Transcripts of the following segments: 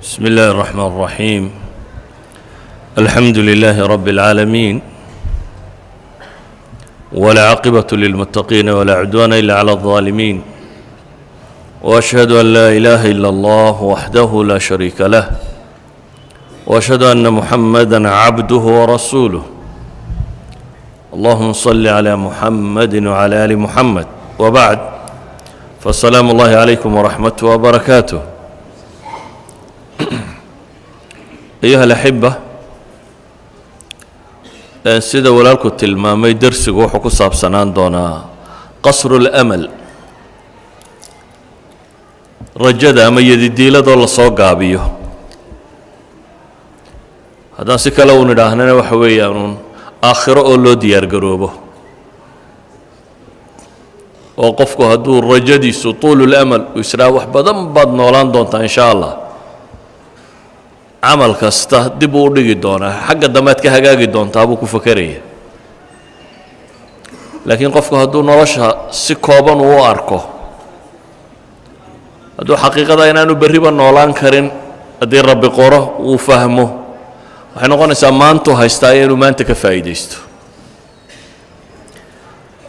بسم الله الرحمن الرحيم، الحمد لله رب العالمين، والعاقبة للمتقين، ولا عدوان إلا على الظالمين، وأشهد أن لا إله إلا الله وحده لا شريك له، وأشهد أن محمدا عبده ورسوله. اللهم صل على محمد وعلى آل محمد، وبعد، فالسلام الله عليكم ورحمته وبركاته. أيها الأحبة، sida walaalku tilmaamay, dersigu wuxuu ku saabsanaan doonaa قصر الأمل, rajada ama yadidiiladoo lasoo gaabiyo. Haddaan si kale uun idhaahnana, waxa weeyaan uun aakhiro oo loo diyaar garoobo, oo qofku hadduu rajadiisu طول الأمل uu israa wax badan baad noolaan doontaa in shaa Allah, camal kasta dib uu u dhigi doonaa, xagga dambead ka hagaagi doontaa buu ku fakeraya. Laakiin qofku hadduu nolosha si kooban uu u arko, hadduu xaqiiqada inaanu berriba noolaan karin haddii Rabbi qoro uu fahmo, waxay noqonaysaa maantuu haystaa inuu maanta ka faa'iidaysto.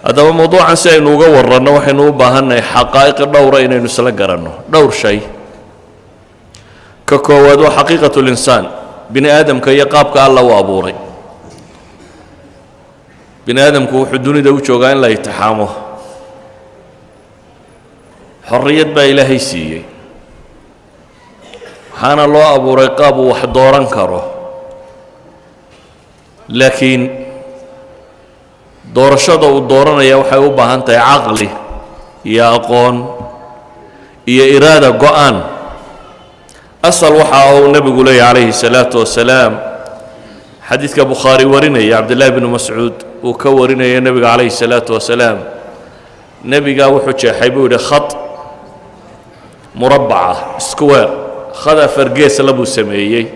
Haddaba mowduucan si aynu uga waranno, waxaynu u baahannahay xaqaa'iq dhowra inaynu isla garanno, dhowr shay. Ka koowaad waa حقيقة الإنسان, bini aadamka iyo qaabka Alla u abuuray. Bini aadamku wuxuu dunida u joogaa in la itixaamo. Xorriyad baa Ilaahay siiyey, waxaana loo abuuray qaab uu wax dooran karo, laakiin doorashada uu dooranaya waxay u baahan tahay caqli iyo aqoon iyo iraada, go-aan. Asal waxa uu nebigu leeyahy calayhi الsalaatu wasalaam, xadiidka Bukhaari warinaya, Cabdillahi bnu Mascuud uu ka warinaya nebiga calayhi الsalaatu wasalaam, nebigaa wuxuu jeexay buu yidhi khad murabbaca, square, khad afargeesla buu sameeyey.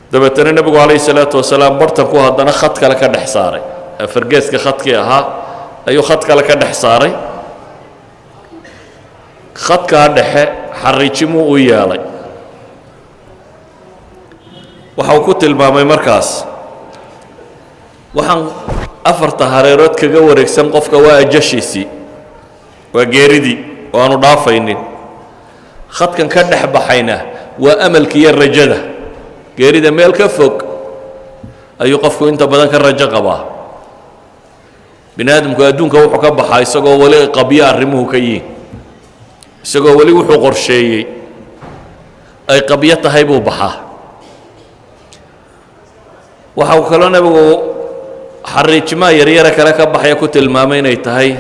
Dabeetana nebigu calayhi الsalaatu wasalaam bartanku haddana khad kale ka dhex saaray. Afargeeska khadkii ahaa ayuu khad kale ka dhex saaray. Khadkaa dhexe xariijimuu u yeelay. Waxa uu ku tilmaamay markaas, waxaan afarta hareerood kaga wareegsan qofka waa ajashiisii, waa geeridii oo aanu dhaafaynin. Khadkan ka dhex baxayna waa amalka iyo rajada. Geerida meel ka fog ayuu qofku inta badan ka rajo qabaa. Bini aadamku adduunka wuxuu ka baxaa isagoo weli qabyo arrimuhu ka yihiin, isagoo weli wuxuu qorsheeyey ay qabyo tahay buu baxaa. Waxa uu kaloo nebigu xariijimaha yaryare kale ka baxaya ku tilmaamay inay tahay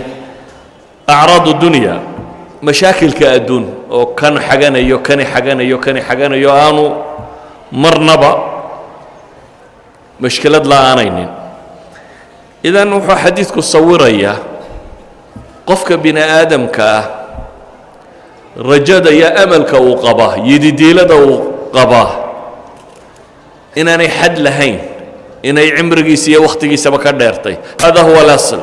أعراض الدنيا, mashaakilka adduun oo kan xaganayo, kani xaganayo, kani xaganayo, aanu marnaba mashkilad la'aanaynin. Idan wuxuu xadiidku sawirayaa qofka bini aadamka ah rajada iyo amalka uu qabaa, yididiilada uu qabaa, inaanay xad lahayn, inay cimrigiisa iyo wakhtigiisaba ka dheertay. هذا هو الأصل.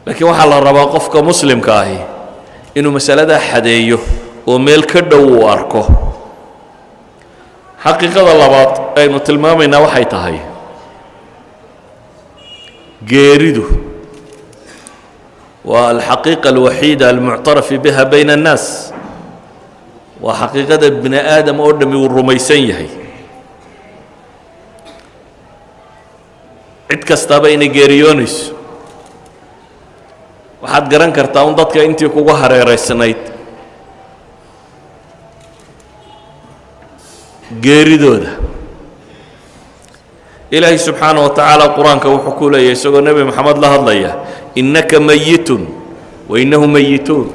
Laakiin waxaa la rabaa qofka muslimka ahi inuu masaladaa xadeeyo oo meel ka dhow uu arko. Xaqiiqada labaad aynu tilmaamaynaa waxay tahay geeridu waa الحقيقة الوحيدة المعترف بها بين الناس. Waa xaqiiqada bini aadam oo dhami uu rumaysan yahay, cid kastaaba inay geeriyoonayso. Waxaad garan kartaa un dadka intii kugu hareeraysnayd geeridooda. Ilaahay subxaanaه wa tacaala qur-aanka wuxuu ku leeyahy, isagoo Nebi Moxamed la hadlaya: إنك ميت وإنهم ميتون.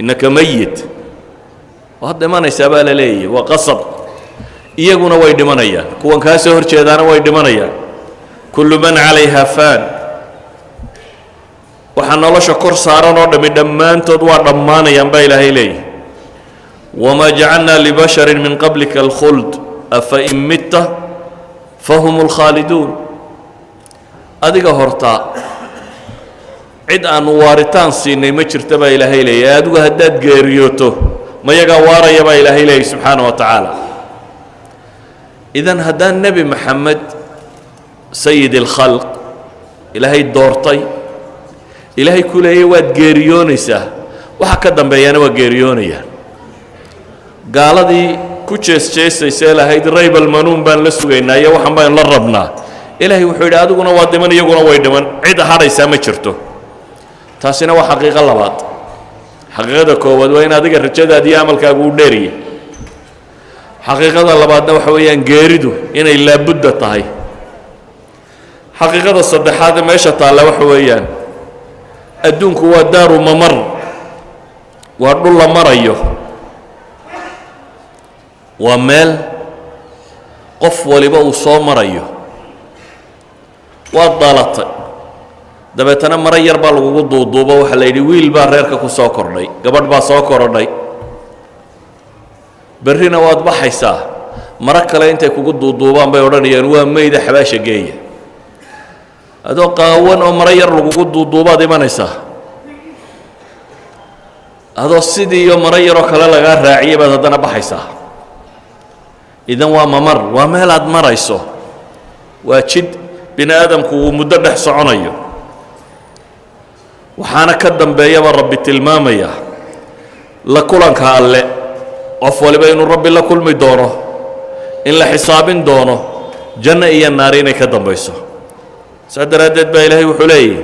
إنك ميت, waad dhimanaysaa baa la leeyahy, waa qasab. Iyaguna way dhimanayaan, kuwan kaa soo hor jeedaana way dhimanayaan. كل من عليها فان. Waxaa nolosha kor saaran oo dhammi dhammaantood waa dhammaanayaan baa Ilaahay leeyahy. وما جعلنا لبشر من قبلك الخلد أفإن مت فهم الخالدون. Adiga hortaa cid aanu waaritaan siinay ma jirta baa Ilaahay leeyahy. Adigu haddaad geeriyooto, Mayagaa waaraya baa Ilaahay leeyay subxaana wa tacaala. Idan haddaan Nebi Maxamed, sayid alkhalq, Ilaahay doortay, Ilaahay ku leeyay waad geeriyoonaysaa, waxa ka dambeeyana waa geeriyoonayaan. Gaaladii ku jees-jeesaysee lahayd raybal manuun baan la sugaynaa iyo waxan baan la rabnaa, Ilaahay wuxuu yidhi adiguna waa dhiman, iyaguna way dhiman, cid hadhaysaa ma jirto. Taasina waa xaqiiqo labaad. Xaqiiqada koowaad waa in adiga rajadaadi iyo amalkaagu u dheeriya. Xaqiiqada labaadna waxa weeyaan geeridu inay laabudda tahay. Xaqiiqada saddexaad ee meesha taalla waxa weeyaan adduunku waa daaru mamar, waa dhul la marayo, waa meel qof waliba uu soo marayo. Waad dhalatay, dabeetana maro yar baa lagugu duuduubo, waxaa la yidhi wiil baa reerka ku soo kordhay, gabadh baa soo korodhay. Berrina waad baxaysaa, maro kale intay kugu duuduubaan bay odhanayaan waa meyda, xabaasha geeya. Adoo qaawan oo maro yar lagugu duuduubaad imanaysaa, adoo sidii iyo maro yaroo kale lagaa raaciyay baad haddana baxaysaa. Idan waa mamar, waa meel aad marayso, waa jid bini aadamku uu muddo dhex soconayo. Waxaana ka dambeeyaba Rabbi tilmaamaya la kulanka Alle, qof waliba inuu Rabbi la kulmi doono, in la xisaabin doono, janno iyo naar inay ka dambayso. Saas daraaddeed baa Ilaahay wuxuu leeyahy: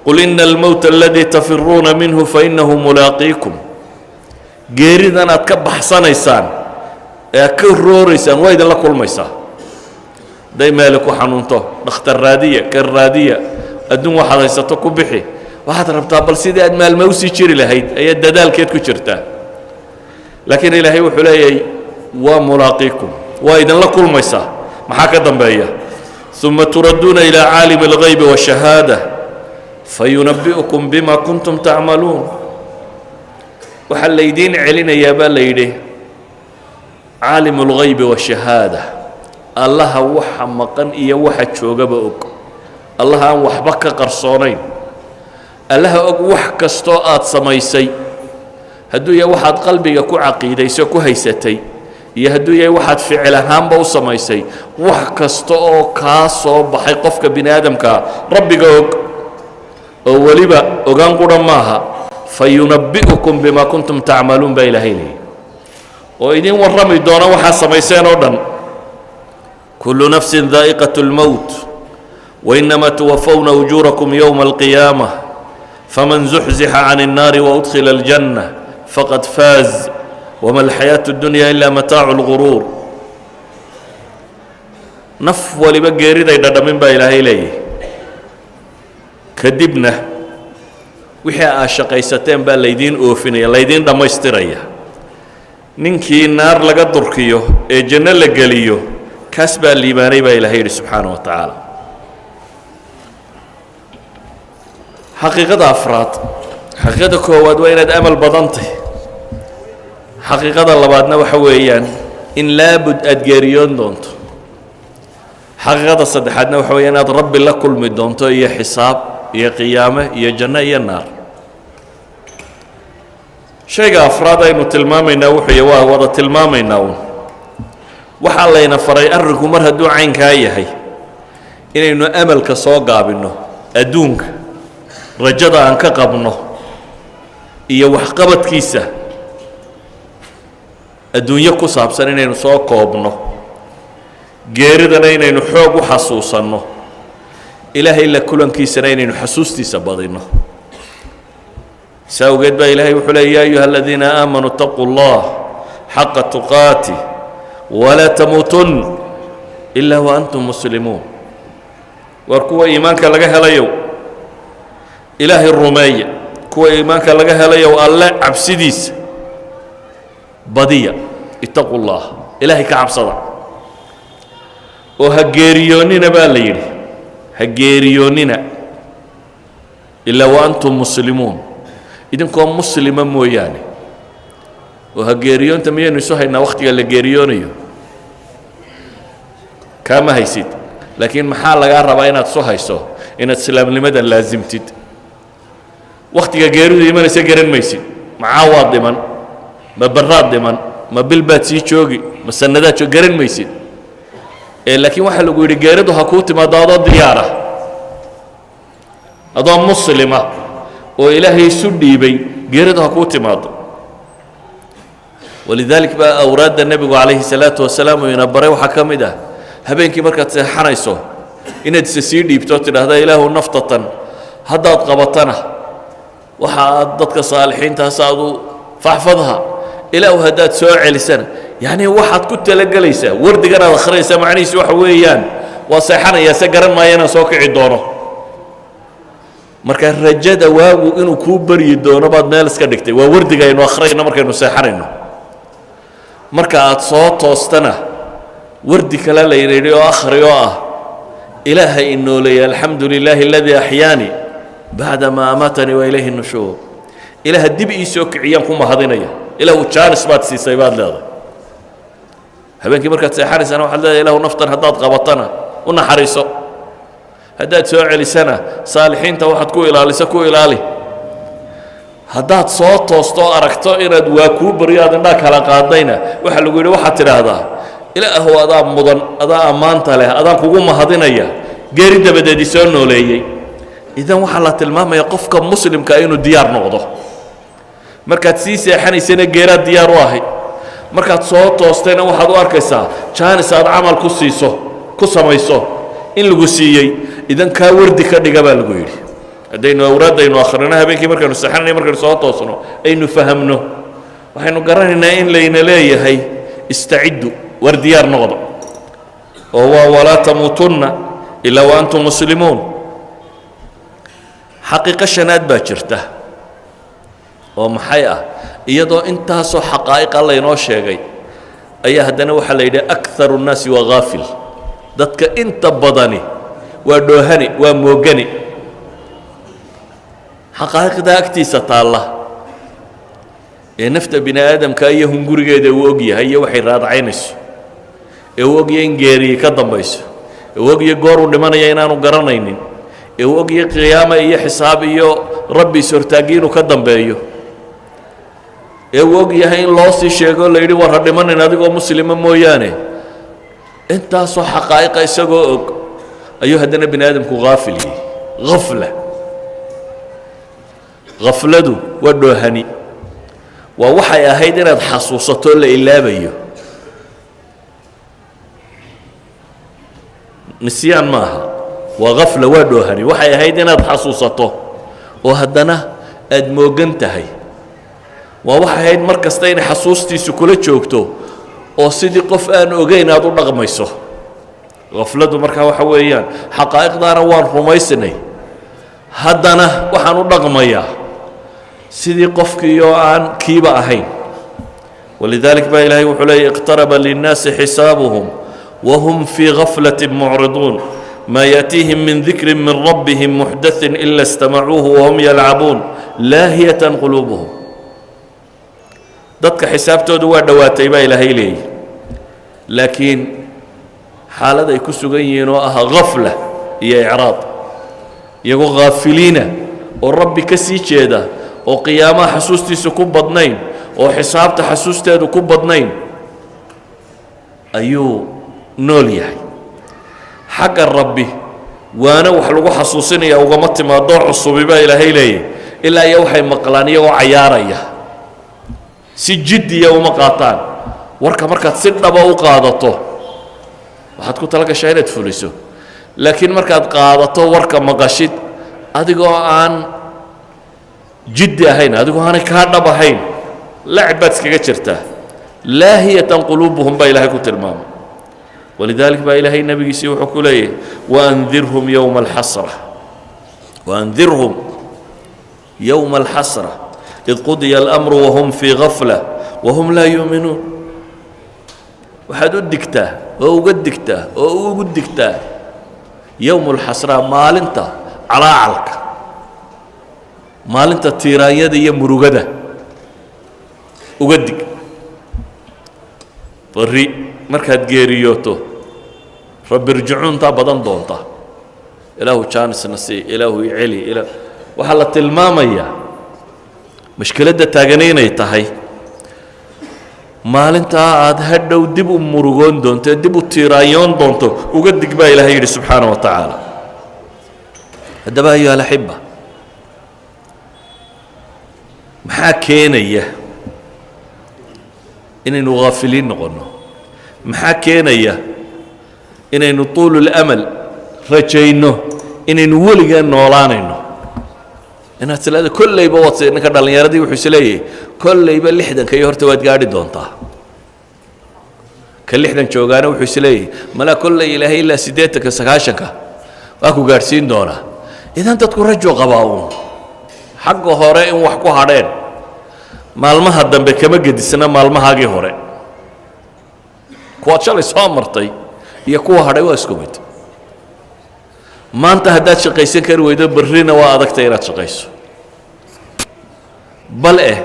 qul ina almowta aladii tafiruuna minhu fainahu mulaaqiikum. Geeridan aad ka baxsanaysaan ee aad ka rooraysaan waa idinla kulmaysaa. Hadday meeli ku xanuunto, dhakhtar raadiya, kan raadiya, adduun waxaad haysato ku bixi. Waxaad rabtaa bal sidii aad maalma usii jiri lahayd ayaa dadaalkeed ku jirtaa. Laakiin Ilaahay wuxuu leeyahay waa mulaaqiikum, waa idinla kulmaysaa. Maxaa ka dambeeya? Uma turadduuna ilaa caalimi اlgaybi waالshahaada fayunabi'ukum bima kuntum tacmaluun. Waxaa laydiin celinayaa baa la yidhi caalim اlgaybi waالshahaada, Allaha waxa maqan iyo waxa joogaba og, Allaha aan waxba ka qarsoonayn, Allaha og wax kastoo aad samaysay, hadduu yahay waxaad qalbiga ku caqiidayso ku haysatay iyo hadduu yahay waxaad ficil ahaanba u samaysay, wax kasta oo kaa soo baxay qofka bini aadamkaa Rabbiga og, oo weliba ogaan qura maaha. Fayunabi'ukum bima kuntum tacmaluun baa Ilaahay leeyay, oo idin warrami doona waxaad samayseen oo dhan. Kullu nafsin daa'iqaة اlmowt wainama tuwafawna ujuurakum yowma alqiyaamah faman zuxzixa can الnaari waudkhila اljanna faqad faaz wma alxayaaةu اddunya ila mataacu اlguruur. Naf waliba geeriday dhadhamin baa Ilaahay leeyahy, kadibna wixii aad shaqaysateen baa laydiin oofinaya, laydiin dhammaystiraya. Ninkii naar laga durkiyo ee janno la geliyo, kaas baa liibaanay baa Ilahay yidhi subxaana wa tacaala. Xaqiiqada afraad, xaqiiqada koowaad waa inaad amal badantay. Xaqiiqada labaadna waxa weeyaan in laabud aad geeriyoon doonto. Xaqiiqada saddexaadna waxa weya inaad Rabbi la kulmi doonto, iyo xisaab iyo qiyaame iyo janno iyo naar. Shayga afraad aynu tilmaamaynaa wuxuu waa wada tilmaamaynaa uun. Waxaa layna faray arrinku mar hadduu caynkaa yahay inaynu amalka soo gaabinno, adduunka rajada aan ka qabno iyo waxqabadkiisa adduunyo ku saabsan inaynu soo koobno, geeridana inaynu xoog u xasuusanno, Ilaahay la kulankiisana inaynu xasuustiisa badinno. Saa awgeed baa Ilaahay wuxuu leey: ya ayuha aladiina aamanuu itaquu اllah xaqa tuqaati walaa tamuutun ilaa wa antum muslimuun. War kuwa iimaanka laga helayow, Ilaahay rumeeya. Kuwa iimaanka laga helayow, Alle cabsidiisa badiya. Itaquu llah, Ilaahay ka cabsada oo ha geeriyoonnina baa la yidhi, ha geeriyoonnina ilaa wa antum muslimuun, idinkoo muslima mooyaane. Oo ha geeriyoonta miyaynu isu haynaa? Wakhtiga la geeriyoonayo kaama haysid, laakiin maxaa lagaa rabaa inaad isu hayso? Inaad islaamnimada laasimtid. Wakhtiga geeridu imanaysa garan maysid. Macaa waad dhiman, Ma barraad dhiman? Ma bil baad sii joogi? Ma sanadaad joog? Garan maysid. Ee laakiin waxaa lagu yidhi geeridu ha kuu timaado adoo diyaara, adoo muslima oo Ilaahay isu dhiibay, geeridu ha kuu timaado. ولذلك baa awraadda Nebigu calayhi salaatu wasalaam uu ina baray waxaa ka mid ah habeenkii markaad seexanayso inaad isa sii dhiibto, tidhaahda: "Ilaahu, naftatan haddaad qabatana waxa aad dadka saalixiintaas aad u فاحفظها, Ilaahu haddaad soo celisana." Yacni waxaad ku talagelaysaa wardigan aad akhriyaysaa, macnihiisu waxa weeyaan waa seexanayaa, se garan maayo inaan soo kici doono. Marka rajada waagu inuu kuu baryi doono baad meel iska dhigtay. Waa wardiga aynu akhriyayno markaynu seexanayno. Marka aad soo toostana wardi kale la yidhi oo akhri, oo ah: "Ilaaha i nooleeyay, الحمد لله الذي أحياني بعدما أماتني وإليه النشور." Ilaaha dib ii soo kiciyaan ku mahadinaya, Ilaahu jaanis baad siisay baad leedahay. Habeenkii markaad seexanaysana waxaad leedahay: "Ilaahu, naftan haddaad qabatana u naxariiso, haddaad soo celisana saalixiinta waxaad ku ilaaliso ku ilaali." Haddaad soo toosto oo aragto inaad waa kuu baryo, aad indhaa kala qaadayna, waxaa lagu yidhi waxaad tidhaahdaa: "Ilaahu, adaa mudan, adaa ammaanta leh, adaan kugu mahadinaya geeri dabadeed isoo nooleeyey." Idan waxaa la tilmaamaya qofka muslimka inuu diyaar noqdo. Markaad sii seexanaysana geeraad diyaar u ahayd, markaad soo toostayna waxaad u arkaysaa jaanis aad camal ku siiso, ku samayso in lagu siiyey. Idan kaa wardi ka dhiga baa lagu yidhi. Haddaynu awraaddaynu akhrino habeenkii markaynu seexanay, markaynu soo toosno aynu fahamno, waxaynu garanaynaa in layna leeyahay استعدوا, war diyaar noqdo, oo waa ولا تموتن إلا وأنتم مسلمون. Xaqiiqo shanaad baa jirta, oo maxay ah? Iyadoo intaasoo xaqaa'iqa laynoo sheegay ayaa haddana waxaa la yidhi أكثر الناس waa غافل, dadka inta badani waa dhoohani, waa moogani xaqaa'iqda agtiisa taalla ee nafta bini aadamka iyo hungurigeeda uu og yahay iyo waxay raadcaynayso, ee uu ogyahay in geeriyi ka dambayso, ee uu ogyahay gooruu dhimanaya inaanu garanaynin, ee uu ogyahay qiyaama iyo xisaab iyo Rabbi is-hortaaggi inuu ka dambeeyo, ee uu og yahay in loo sii sheego, la yidhi war ha dhimanin adigoo muslima mooyaane. Intaasoo xaqaa'iqa isagoo og ayuu haddana bini aadamku haafil yahay. Hafla, khafladu waa dhoohani, waa waxay ahayd inaad xasuusato la ilaabayo. Nisyaan maaha, waa khafla, waa dhoohani. Waxay ahayd inaad xasuusato oo haddana aad moogan tahay. Waa waxay ahayd mar kasta inay xasuustiisu kula joogto oo sidii qof aan ogeyn aad u dhaqmayso. Khafladu markaa waxa weeyaan xaqaa'iqdaana waan rumaysnay, haddana waxaan u dhaqmayaa sidii qofkii oo aan kiiba ahayn. ولذلك baa Ilaahay wuxuu leeyay: اقترب للناس حسابهم وهم في غفلة معرضون، ما يأتيهم من ذكر من ربهم محدث إلا استمعوه وهم يلعبون لاهية قلوبهم. Dadka xisaabtoodu waa dhowaatay baa Ilaahay leeyay, laakiin xaalad ay ku sugan yihiin oo ah gafla iyo icraad, iyagoo ghaafiliina oo Rabbi ka sii jeeda oo qiyaamaha xasuustiisa ku badnayn oo xisaabta xasuusteedu ku badnayn ayuu nool yahay. Xagga Rabbi waana wax lagu xasuusinaya ugama timaado cusubi baa Ilaahay leeyahy, ilaa iyo waxay maqlaan iyagoo cayaaraya. Si jiddiya uma qaataan warka. Markaad si dhaba u qaadato waxaad ku tala gashaa inaad fuliso, laakiin markaad qaadato warka, maqashid adigoo aan jiddi ahayn, adigoo aanay kaa dhab ahayn, lacib baad iskaga jirtaa. لاهية قلوبهم baa Ilahay ku tilmaamay. ولذلك baa Ilaahay nebigiisii wuxuu ku leeyahy: وأنذرهم يوم الحسرة، وأنذرهم يوم الحسرة إذ قضي الأمر وهم في غفلة وهم لا يؤمنون. Waxaad u digtaa oo uga digtaa oo ugu digtaa يوم الحسرة, maalinta calaacalka, maalinta tiiraanyada iyo murugada uga dig. Bari markaad geeriyooto رب ارجعون taa badan doonta, Ilaahu jaanisna sii, Ilaahu iceli ila. Waxaa la tilmaamayaa mashkiladda taagani inay tahay Maalintaa aad hadhow dib u murugoon doonto ee dib u tiiraayoon doonto uga dig, baa Ilaahay yidhi subxaana wa tacaala. Haddaba, أيها الأحبة, maxaa keenaya inaynu haafiliin noqonno? Maxaa keenaya inaynu طuul الأمل rajayno, inaynu weligeen noolaanayno, inaad tilaada kollayba waad? Ninka dhallinyaradii wuxuu is leeyahay kollayba 60ka iyo horta waad gaadhi doontaa. Ka 60 joogaana wuxuu is leeyahay malaa kolley Ilaahay ilaa 80ka, 90ka waa ku gaadhsiin doonaa. Idan dadku rajo qabaa uun xagga hore in wax ku hadheen. Maalmaha dambe kama gedisna maalmahaagii hore. Kuwaad shalay soo martay iyo kuwa hadhay waa isku mid. Maanta haddaad shaqaysan kari weydo, berrina waa adagtay inaad shaqayso. Bal eh,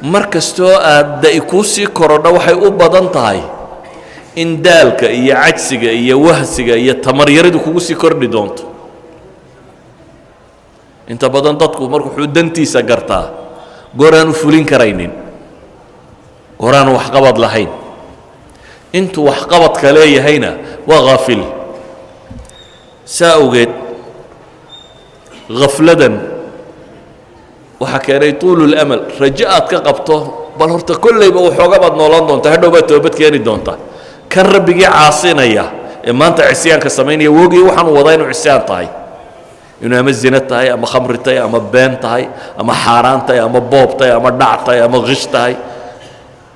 mar kastoo aad da'i kuu sii korodho, waxay u badan tahay in daalka iyo cajsiga iyo wahsiga iyo tamaryaridu kugu sii kordhi doonto. Inta badan dadku marka wuxuu dantiisa gartaa goor aanu fulin karaynin, goor aanu waxqabad lahayn. Intuu waxqabadka leeyahayna waa haafil. Saa awgeed khafladan waxaa keenay طuul الأمل, rajo aad ka qabto bal horta kollayba waxooga baad noolaan doontaa, hadhow baad toobad keeni doontaa. Kan Rabbigii caasinaya ee maanta cisyaanka samaynaya, wogii waxaanu wadaa inuu cisyaan tahay, inuu ama zina tahay, ama khamri tahay, ama been tahay, ama xaaraan tahay, ama boob tahay, ama dhac tahay, ama qish tahay,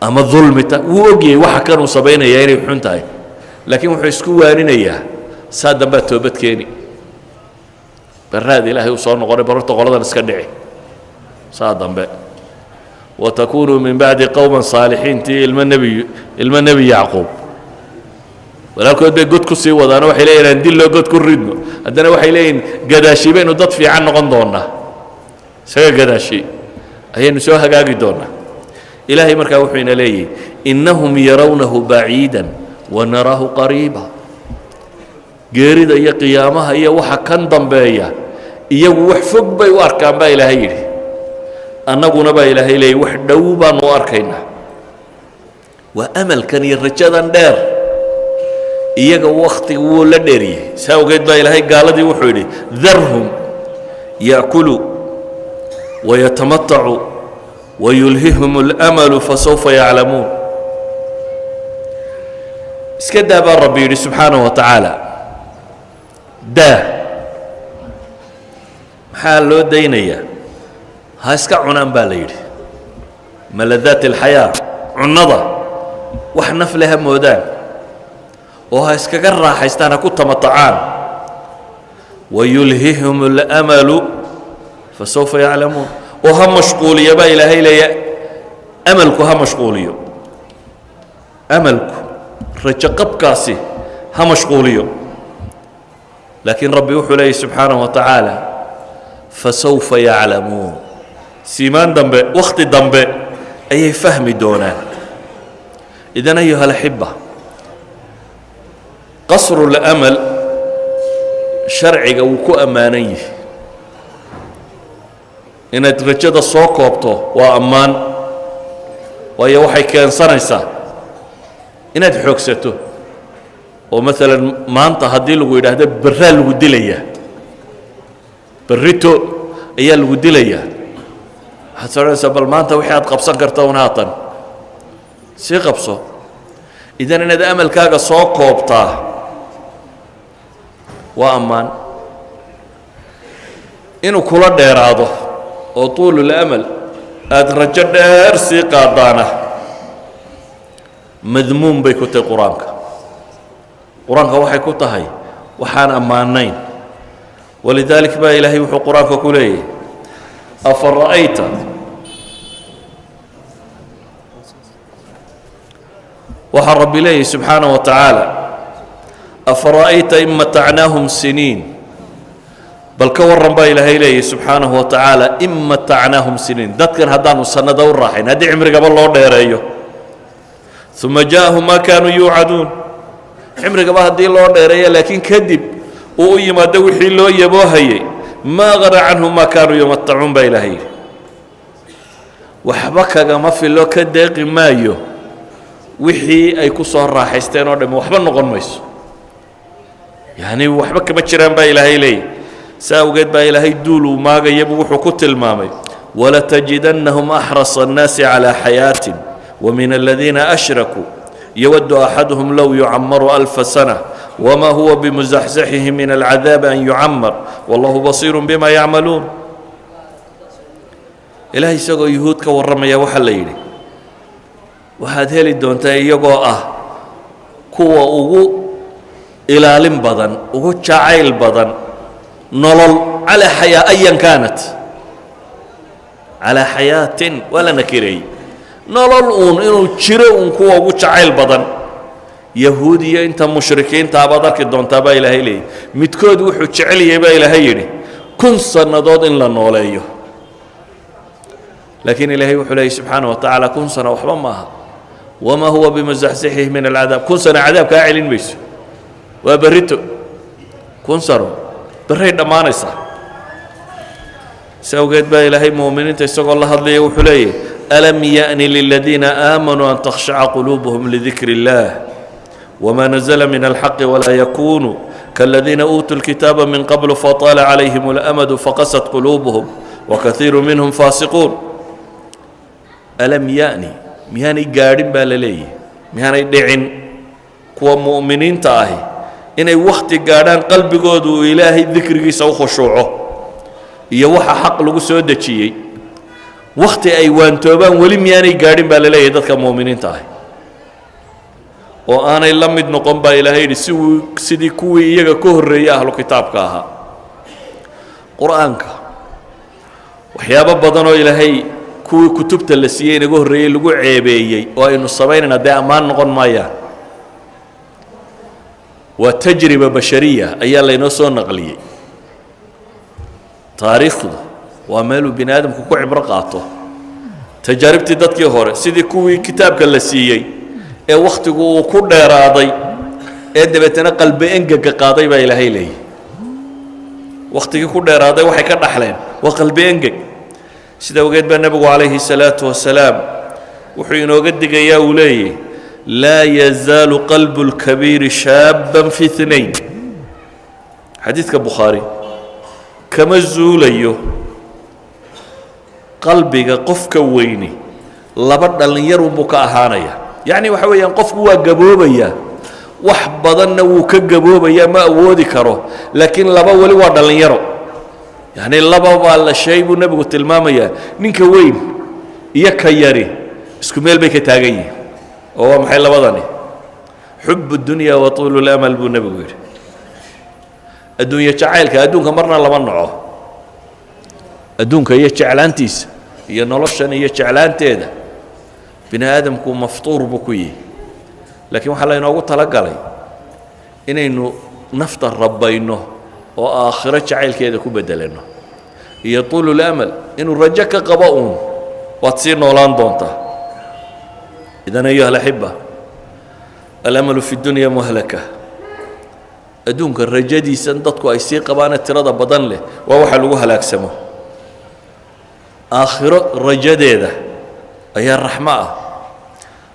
ama dulmi tahay, wuu ogyahay waxa kanuu samaynaya inay xun tahay, laakiin wuxuu isku waaninayaa saa dambaad toobad keeni, barraad Ilaahay uu soo noqonay, bal horta qoladan iska dhici, saa dambe وتكونوا من بعدي قوما صالحين. Tii ilmo Nebi Yacquub walaalkood bay god ku sii wadaano. Waxay leeyihin aan dilloo god ku ridno. Haddana waxay leeyihin gadaashi baynu dad fiican noqon doonaa, isaga gadaashi ayaynu soo hagaagi doonaa. Ilaahay markaa wuxuu ina leeyahy: إنهم يرونه بعيدا ونراه قريبا. Geerida iyo qiyaamaha iyo waxa kan dambeeya iyagu wax fog bay u arkaan, baa Ilaahay yidhi. Annaguna, baa Ilaahay leeyay, wax dhow baanu u arkaynaa. Waa amalkan iyo rajadan dheer. Iyaga waktiga wuu la dheeriyey. Saa awgeed baa Ilaahay gaaladii wuxuu yidhi: ذرهم يأكلوا ويتمتعوا ويلههم الأمل فسوف يعلمون. Iska daa, baa Rabbi yidhi subxaanaه wa tacaala. Daa, maxaa loo daynayaa? Ha iska cunaan, baa la yidhi, ملذات الحياة, cunnada wax naf leh ha moodaan oo ha iskaga raaxaystaan, ha ku tamatacaan. ويلههم الأمل فسوف يعلمون. Oo ha mashquuliya, baa Ilaahay leeya. Amalku ha mashquuliyo, amalku, rajo qabkaasi ha mashquuliyo, laakiin Rabbi wuxuu leeyay subxaanaه wa tacaala: فسوف يعلمون. Siimaan dambe, wakhti dambe ayay fahmi doonaan. إذن أيها الأحبة, قصر الأمل sharciga wuu ku ammaanan yihi. Inaad rajada soo koobto waa ammaan, waayo waxay keensanaysaa inaad xoogsato. Oo maalan maanta haddii lagu yidhaahdo berraa lagu dilayaa, berrito ayaa lagu dilayaa, waxaad soconaysaa bal maanta wixii aad qabsan karta un haatan sii qabso. Idan inaad amalkaaga soo koobtaa waa ammaan. Inuu kula dheeraado oo طuul الأمل aada rajo dheer sii qaadaana madmuum bay ku tahay Qur-aanka. Qur-aanka waxay ku tahay waxaan ammaanayn. ولذلك baa Ilaahay wuxuu Qur-aanka ku leeyahy: أفرأيت. Waxaa Rabbi leeyahy subxaanaه wa tacaala: أفرأيت إن متعناهم سنين. Bal ka warran, baa Ilaahay leeyahy subxaanahu wa tacaala, إن متعناهم سنين, dadkan haddaanu sannado u raaxayn, haddii cimrigaba loo dheereeyo, ثuma جاءهم ما كانوا يوعدون. Cimrigaba haddii loo dheereeyo, laakiin kadib uu u yimaado wixii loo yaboohayey, ما أغنى عنهم ما كانوا يمتعون, baa Ilaahay yidhi, waxba kagama filo, ka deeqi maayo. Wixii ay ku soo raaxaysteen oo dhami waxba noqon mayso, yacni waxba kama jiraan baa Ilaahay leeyahy. Saa awgeed baa Ilaahay duul uu maagayabu wuxuu ku tilmaamay: ولتجدنهم أحرص الناس على حياة ومن الذين أشركوا يود أحدهم لو يعمر 1000 سنة وما هو بمزحزحه من العذاب أن يعمر والله بصير بما يعملون. Ilaahay isagoo Yuhuud ka warramaya waxaa la yidhi: waxaad heli doontaa iyagoo ah kuwa ugu ilaalin badan, ugu jacayl badan nolol, على حياة أيا كانت، على حياة waa la nakireeyey, nolol uun inuu jiro uun kuwa ugu jacayl badan Yahuud iyo inta mushrikiintaa baad arki doontaa baa Ilaahay leeyahy. Midkood wuxuu jecel yahay baa Ilaahay yidhi 1000 sannadood in la nooleeyo, laakiin Ilaahay wuxuu leeyay subxaana wa tacaala: 1000 sano waxba maaha. وما هو بمزحزحه من العذاب, 1000 sano cadaab kaa celin mayso. Waa berrito, 1000 sano berray dhammaanaysaa. Si awgeed baa Ilaahay mu'miniinta isagoo la hadlaya wuxuu leeyahy: ألم يأن للذين آمنوا أن تخشع قلوبهم لذكر الله وما نزل من الحق ولا يكونوا كالذين أوتوا الكتاب من قبل فطال عليهم الأمد فقست قلوبهم وكثير منهم فاسقون. ألم يأن, miyaanay gaadhin baa la leeyahy, miyaanay dhicin kuwa mu'miniinta ahi inay wakhti gaadhaan qalbigoodu uu Ilaahay dikrigiisa u khushuuco iyo waxa xaq lagu soo dejiyey, wakhti ay waantoobaan weli miyaanay gaadhin baa la leeyahay dadka mu'miniinta ahi, oo aanay la mid noqon baa Ilaahay yidhi sidii kuwii iyaga ka horreeyey ahlu kitaabka ahaa? Qur-aanka waxyaabo badan oo Ilaahay kuwii kutubta la siiyey inaga horreeyey lagu ceebeeyey oo aynu samaynayna dee ammaan noqon maayaan. Waa تجربة بشرية ayaa laynoo soo naqliyey. Taariikhdu waa meeluu bini aadamku ku cibro qaato tajaaribtii dadkii hore, sidii kuwii kitaabka la siiyey ee wakhtigu uu ku dheeraaday ee dabeetana qalbi engega qaaday baa Ilaahay leeyahy. Wakhtigii ku dheeraaday waxay ka dhaxleen waa qalbi engeg. Sida ogeed baa Nebigu calayhi الsalaatu wasalaam wuxuu inooga digayaa, uu leeyahy: لا يزال قلب الكبير شابا في اثنين, xadiidka Bukhaari, kama zuulayo qalbiga qofka weyni laba dhallinyarunbuu ka ahaanaya. Yacni waxa weeyaan, qofku waa gaboobayaa, wax badanna wuu ka gaboobayaa, ma awoodi karo, laakiin laba weli waa dhallinyaro. Yacni laba baa la shay buu Nebigu tilmaamayaa: ninka weyn iyo ka yari isku meel bay ka taagan yihiin. Oo waa maxay labadani? حب الدنيا وطول الأمل buu Nebigu yidhi. Adduunye jacaylka, adduunka marna lama naco, adduunka iyo jeclaantiisa iyo noloshan iyo jeclaanteeda bini aadamku maftuur buu ku yihi, laakiin waxaa laynoogu talagalay inaynu nafta rabayno oo aakhiro jacaylkeeda ku beddelanno, iyo طول الأمل, inuu rajo ka qabo uun waad sii noolaan doontaa. إذن أيها الأحبة، الأمل في الدنيا مهلكة. Adduunka rajadiisan dadku ay sii qabaane tirada badan leh waa waxa lagu halaagsamo. Aakhiro rajadeeda ayaa raxmo ah.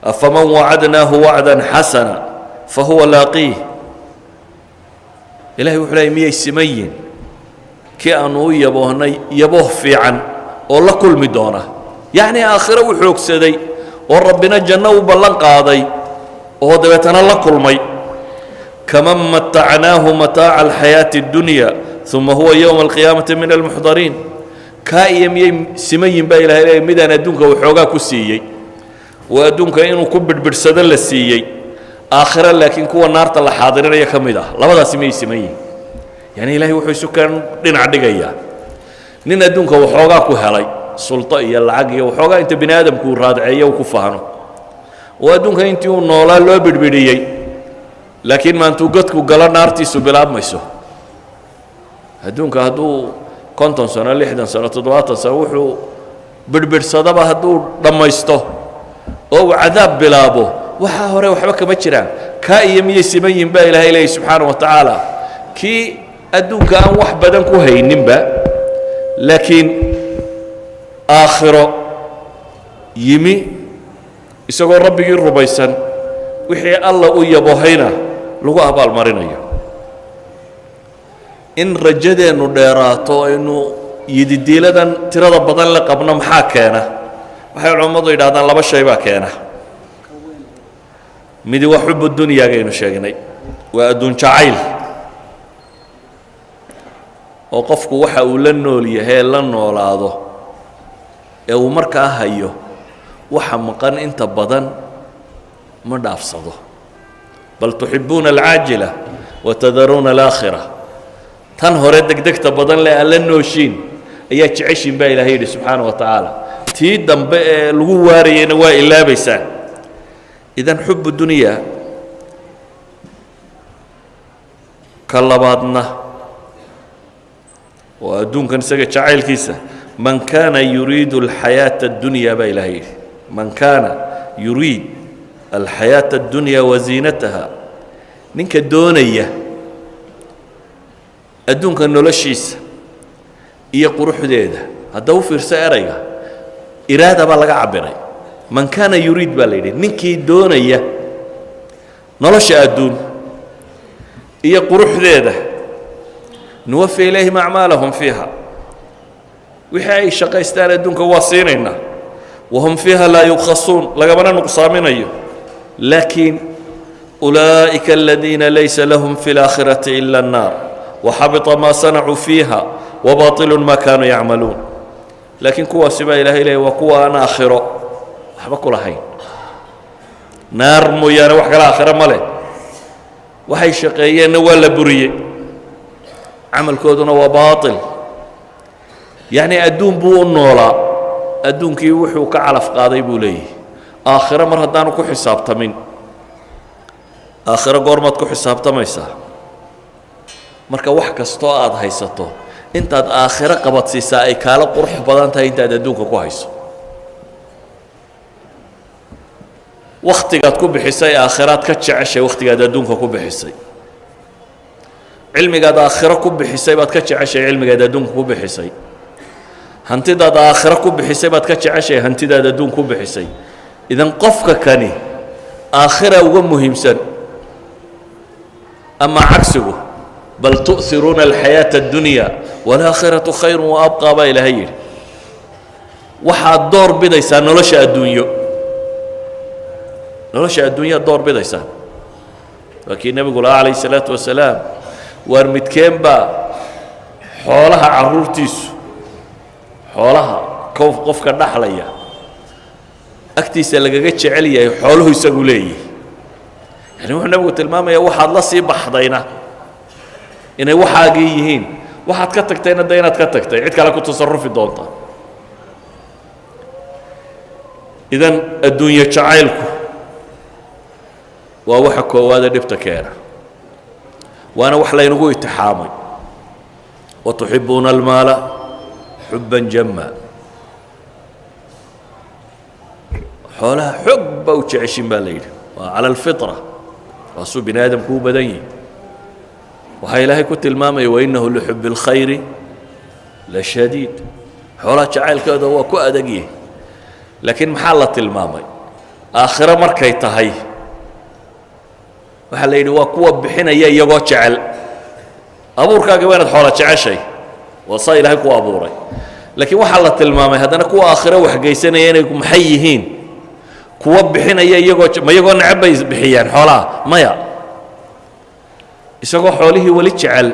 أفمن وعدناه وعدا حسنا فهو لاقيه. Ilahay wuxuu leeyay: miyay siman yihin kii aanu u yaboohnay yabooh fiican oo la kulmi doona, yacni aakhiro u xoogsaday oo Rabbina janno u ballan qaaday oo dabeetana la kulmay, كمن متعناه متاع الحياة الدنيا ثم هو يوم القيامة من المحضرين? Kaa iyo miyay siman yihin baa Ilahay leeyay midaan adduunka waxoogaa ku siiyey oo adduunka inuu ku bidhbidhsado la siiyey, aakhiro laakiin kuwa naarta la xaadirinaya ka mid ah? Labadaasi miyay siman yihin? Yani Ilahay wuxuu isu kan dhinac dhigayaa nin adduunka waxoogaa ku helay sulto iyo lacag iyo waxoogaa inta bini aadamku uu raadceeyo uu ku fahno, oo adduunka intii uu noolaa loo bidhbidhiyey, laakiin maantuu godku galo naartiisu bilaabmayso. Adduunka hadduu 50 sano, 60 sano, 70 sano wuxuu bidhbidhsadaba hadduu dhammaysto oo uu cadaab bilaabo, waxaa hore waxba kama jiraan. Kaa iyo miyay siman yihin baa Ilahay leeyay subxaana wa tacaala kii adduunka aan wax badan ku hayninba, laakiin aakhiro yimi isagoo Rabbigii rumaysan? Wixii Alla u yabohayna lagu abaalmarinayo. In rajadeennu dheeraato, aynu yididiiladan tirada badan la qabno, maxaa keena? Waxay culammadu yidhahdaan laba shay baa keena. Midi waa xubu dunyaagaynu sheegnay, waa adduun jacayl, oo qofku waxa uu la nool yahay ee la noolaado ee uu markaa hayo, waxa maqan inta badan ma dhaafsado. بل تحبون العاجلة وتذرون الآخرة. Tan hore degdegta badan le aan la nooshiin ayaa jeceshiin baa Ilahay yidhi subxaana wa tacaala. Tii dambe ee lagu waarayeyna waa ilaabaysaan. إذن حب الدنيا. Ka labaadna oo adduunkan isaga jacaylkiisa. من كان يريد الحياة الدنيا baa Ilahay yidhi، من كان يريد الحياة الدنيا وزينتها, ninka doonaya adduunka noloshiisa iyo quruxdeeda. Hadda u fiirso erayga iraada baa laga cabiray. من كان يريد baa la yidhi, ninkii doonaya nolosha adduun iyo quruxdeeda, نوف إليهم أعمالهم فيها, wixii ay shaqaystaan adduunka waa siinaynaa, وهم فيها لا يبخسون, lagamana nuqsaaminayo. Laakiin أولئك الذين ليس لهم في الآخرة إلا النار وحبط ما صنعوا فيها وباطل ما كانوا يعملون. Laakiin kuwaasi baa Ilahay leeyay waa kuwa aan aakhiro waxba ku lahayn, naar mooyaane wax kale aakhiro ma leh. Waxay shaqeeyeenna waa la buriyey, camalkooduna waa baatil. Yacni adduun buu u noolaa, adduunkii wuxuu ka calaf qaaday buu leeyahy. Aakhiro mar haddaanu ku xisaabtamin, aakhiro goormaad ku xisaabtamaysaa? Marka wax kastoo aad haysato intaad aakhiro qabadsiisaa ay kaala qurux badan tahay intaad adduunka ku hayso. Wakhtigaad ku bixisay aakhiraad ka jeceshay wakhtigaad adduunka ku bixisay. Cilmigaad aakhiro ku bixisay baad ka jeceshay cilmigaad adduunka ku bixisay. Hantidaad aakhiro ku bixisay baad ka jeceshay hantidaad adduun ku bixisay. إذن qofka kani aakhira uga muhiimsan. Ama cagsigu, بل تؤثرون الحياة الدنيا والآخرة خير وأبقى baa Ilaahay yidhi. Waxaad door bidaysaa nolosha adduunyo, nolosha adduunyaad door bidaysaa. Waa kii nebigu lahaa calayh الsalaatu wasalaam: waar midkeen baa xoolaha carruurtiisu, xoolaha qofka dhaxlaya agtiisa lagaga jecel yahay xooluhu isagu leeyihi? Yani wuxuu nebigu tilmaamayaa waxaad la sii baxdayna inay waxaagii yihiin, waxaad ka tagtayna de inaad ka tagtay cid kale ku tasarufi doonta. إذن adduunye jacaylku waa waxa koowaade dhibta keena, waana wax laynagu itixaamay. وتحبون المال حبا جما. Xoolaha xog baa u jeceshin baa la yidhi. Waa cala alfitra, waa suu bini aadamku u badan yihi. Waxaa Ilaahay ku tilmaamaya وإنه لحب الخير لشديد. Xoolaha jacaylkooda waa ku adag yihi. Laakiin maxaa la tilmaamay? Aakhiro markay tahay waxaa la yidhi waa kuwa bixinaya iyagoo jecel. Abuurkaagi waa inaad xoola jeceshay, waa saa Ilaahay ku abuuray. Laakiin waxaa la tilmaamay haddana kuwa aakhiro waxgeysanaya inay maxay yihiin? Kuwa bixinaya iyagoo ma iyagoo necab bay bixiyaan xoolaha? Maya, isagoo xoolihii weli jecel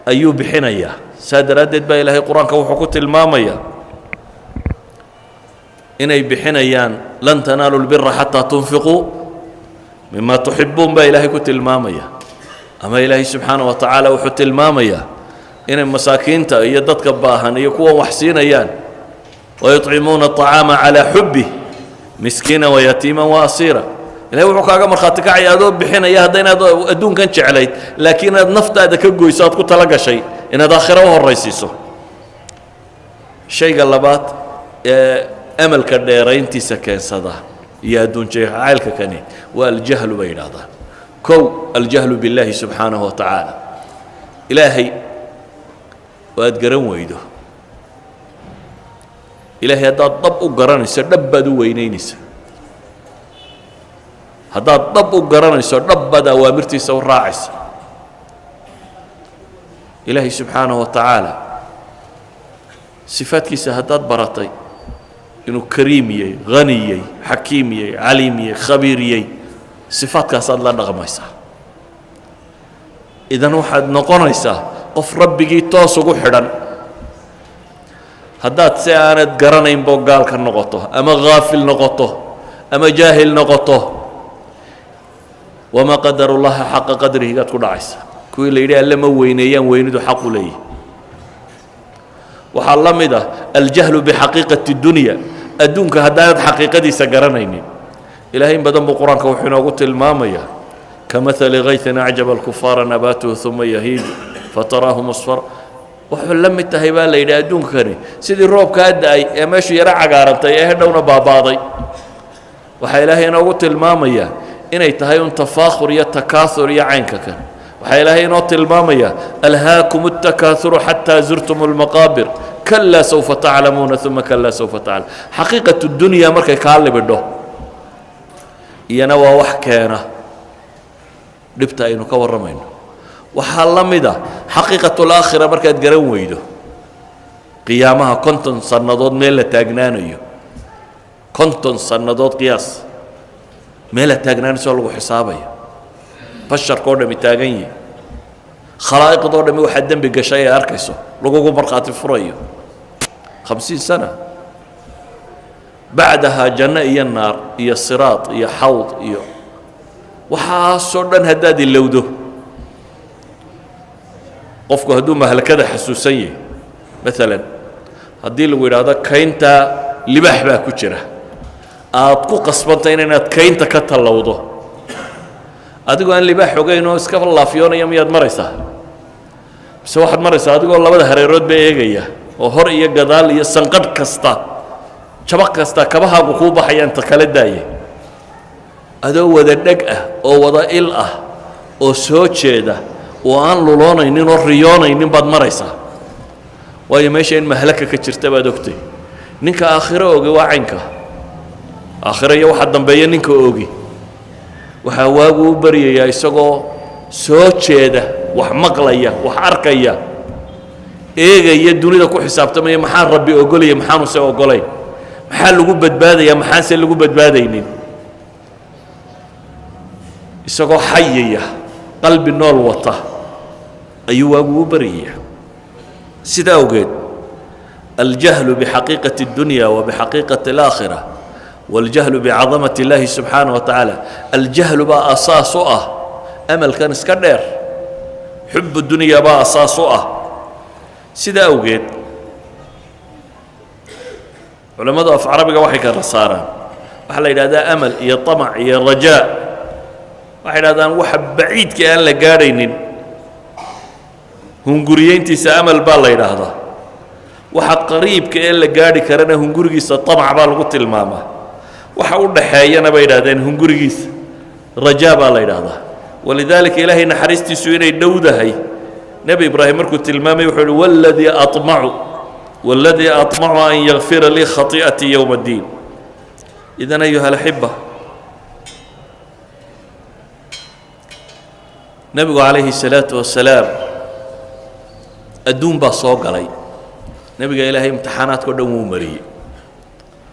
ayuu bixinayaa. Saa daraaddeed baa Ilaahay qur-aanka wuxuu ku tilmaamayaa inay bixinayaan. لن تنالوا البر حتى تنفقوا مما تحبون baa Ilaahay ku tilmaamaya. Ama Ilaahay subxaana wa tacaala wuxuu tilmaamayaa inay masaakiinta iyo dadka baahan iyo kuwan wax siinayaan. ويطعمون الطعام على حبه مسكينا ويتيما وأسيرا. Ilahay wuxuu kaaga markhaati kacaya adoo bixinaya hadda inaad adduunkan jeclayd, laakiin inaad naftaada ka goyso aad ku tala gashay inaad aakhiro u horraysiiso. Shayga labaad ee amalka dheerayntiisa keensada iyo adduun jacaylka kani waa الجهل bay yidhaahdaan. Kow, الجهل بالله subxaanahu wa tacaala, Ilaahay oo aad garan weydo. Ilaahay haddaad dhab u garanayso, dhab baad u weynaynaysa. Haddaad dhab u garanayso, dhab baad awaamirtiisa u raacaysa. Ilaahay subxaanaه wa tacaala sifaadkiisa haddaad baratay, inuu kariim yahay, haniyey, xakiim yahay, caliim yahay, khabiir yahay, sifaadkaasaad la dhaqmaysaa. Idan waxaad noqonaysaa qof Rabbigii toos ugu xidhan. Haddaad si aanad garanaynbo gaalka noqoto ama haafil noqoto ama jaahil noqoto, وما قدروا الله حق قدره gaad ku dhacaysa, kuwii la yidhi Alle ma weyneeyaan weynidu xaqu leeyahy. Waxaa la mid ah الجهل بحقيقة الدنيا. Adduunka haddaanad xaqiiqadiisa garanaynin, Ilahay in badan buu Qur-aanka wuxuu inoogu tilmaamayaa: كمثل غيث أعجب الكفار نباته ثم يهيج فتراه مصفرا. Wuxuu la mid tahay baa la yidhi adduunkani sidii roobkaa da'ay ee meeshu yaro cagaarantay ee hedhowna baaba'day. Waxaa Ilaahay inoogu tilmaamayaa inay tahay un تفاخر iyo تكاثر iyo caynka kan. Waxaa Ilaahay inoo tilmaamayaa: ألهاكم التكاثر حتى زرتم المقابر كلا سوف تعلمون ثم كلا سوف تعلمون. حقيقة الدنيا markay kaa libidho, iyana waa wax keena dhibta aynu ka warramayno. Waxaa la mid a حقيقة الآخرة markaad garan weydo, qiyaamaha 50 sannadood meel la taagnaanayo, 50 sannadood qiyaas, meel la taagnaanayso lagu xisaabayo, basharka oo dhami taagan yihi, khalaa'iqdoo dhami waxaa dembi gashay ee arkayso lagugu markhaati furayo, 50 سنة bacdahaa, janno iyo naar iyo siraad iyo xawd iyo waxaasoo dhan haddaad ilowdo. Qofku hadduu mahlakada xasuusan yahay, maalan haddii lagu yidhaahdo kaynta libaax baa ku jira, aad ku qasbantay inaad kaynta ka tallowdo, adigoo aan libaax ogeyn oo iska laafyoonaya, miyaad maraysaa mise waxaad maraysaa adigoo labada hareerood ba eegaya oo hor iyo gadaal iyo sanqadh kasta, jabaq kasta, kabahaagu kuu baxaya inta kala daaya, adoo wada dheg ah oo wada il ah oo soo jeeda oo aan luloonaynin oo riyoonaynin baad maraysaa? Waayo, meesha in mahlaka ka jirta baad ogtay. Ninka aakhiro ogi waa caynka aakhiro iyo waxa dambeeya. Ninka ogi waxaa waagu u baryayaa isagoo soo jeeda, wax maqlaya, wax arkaya, eegaya, dunida ku xisaabtamaya: maxaa Rabbi ogolaya, maxaanuse ogolayn? Maxaa lagu badbaadaya, maxaanse lagu badbaadaynin? Isagoo xayaya, qalbi nool wata ayuu waagu u baryaya. Sida awgeed الجهل بحقيقة الدنيا وبحقيقة الآخرة والجهل بعظمة الله سبحانه وتعالى، الجهل baa asaas u ah amalkan iska dheer, حب الدنيا baa asaas u ah. Sida awgeed culammadu af carabiga waxay kala saaraan, waxaa la yidhahdaa amal iyo طamac iyo rajaa. Waxay yidhahdaan waxa baciidka aan la gaadhaynin hunguriyeyntiisa amal baa la yidhaahdaa, waxa qariibka ee la gaadhi karana hungurigiisa طamac baa lagu tilmaamaa, waxa u dhaxeeyana bay yidhahdeen hungurigiisa rajaa baa la yidhaahdaa. ولذلك Ilaahay naxariistiisu inay dhowdahay, Nebi Ibraahim markuu tilmaamay wuxuu uhi: والذي أطمع والذي أطمع أن يغفر لي خطيئتي يوم الدين. إذن أيها الأحبة، nebigu calayhi الsalaaةu wasalaam adduun baa soo galay. Nebiga Ilaahay imtixaanaadka o dhan wuu mariyey.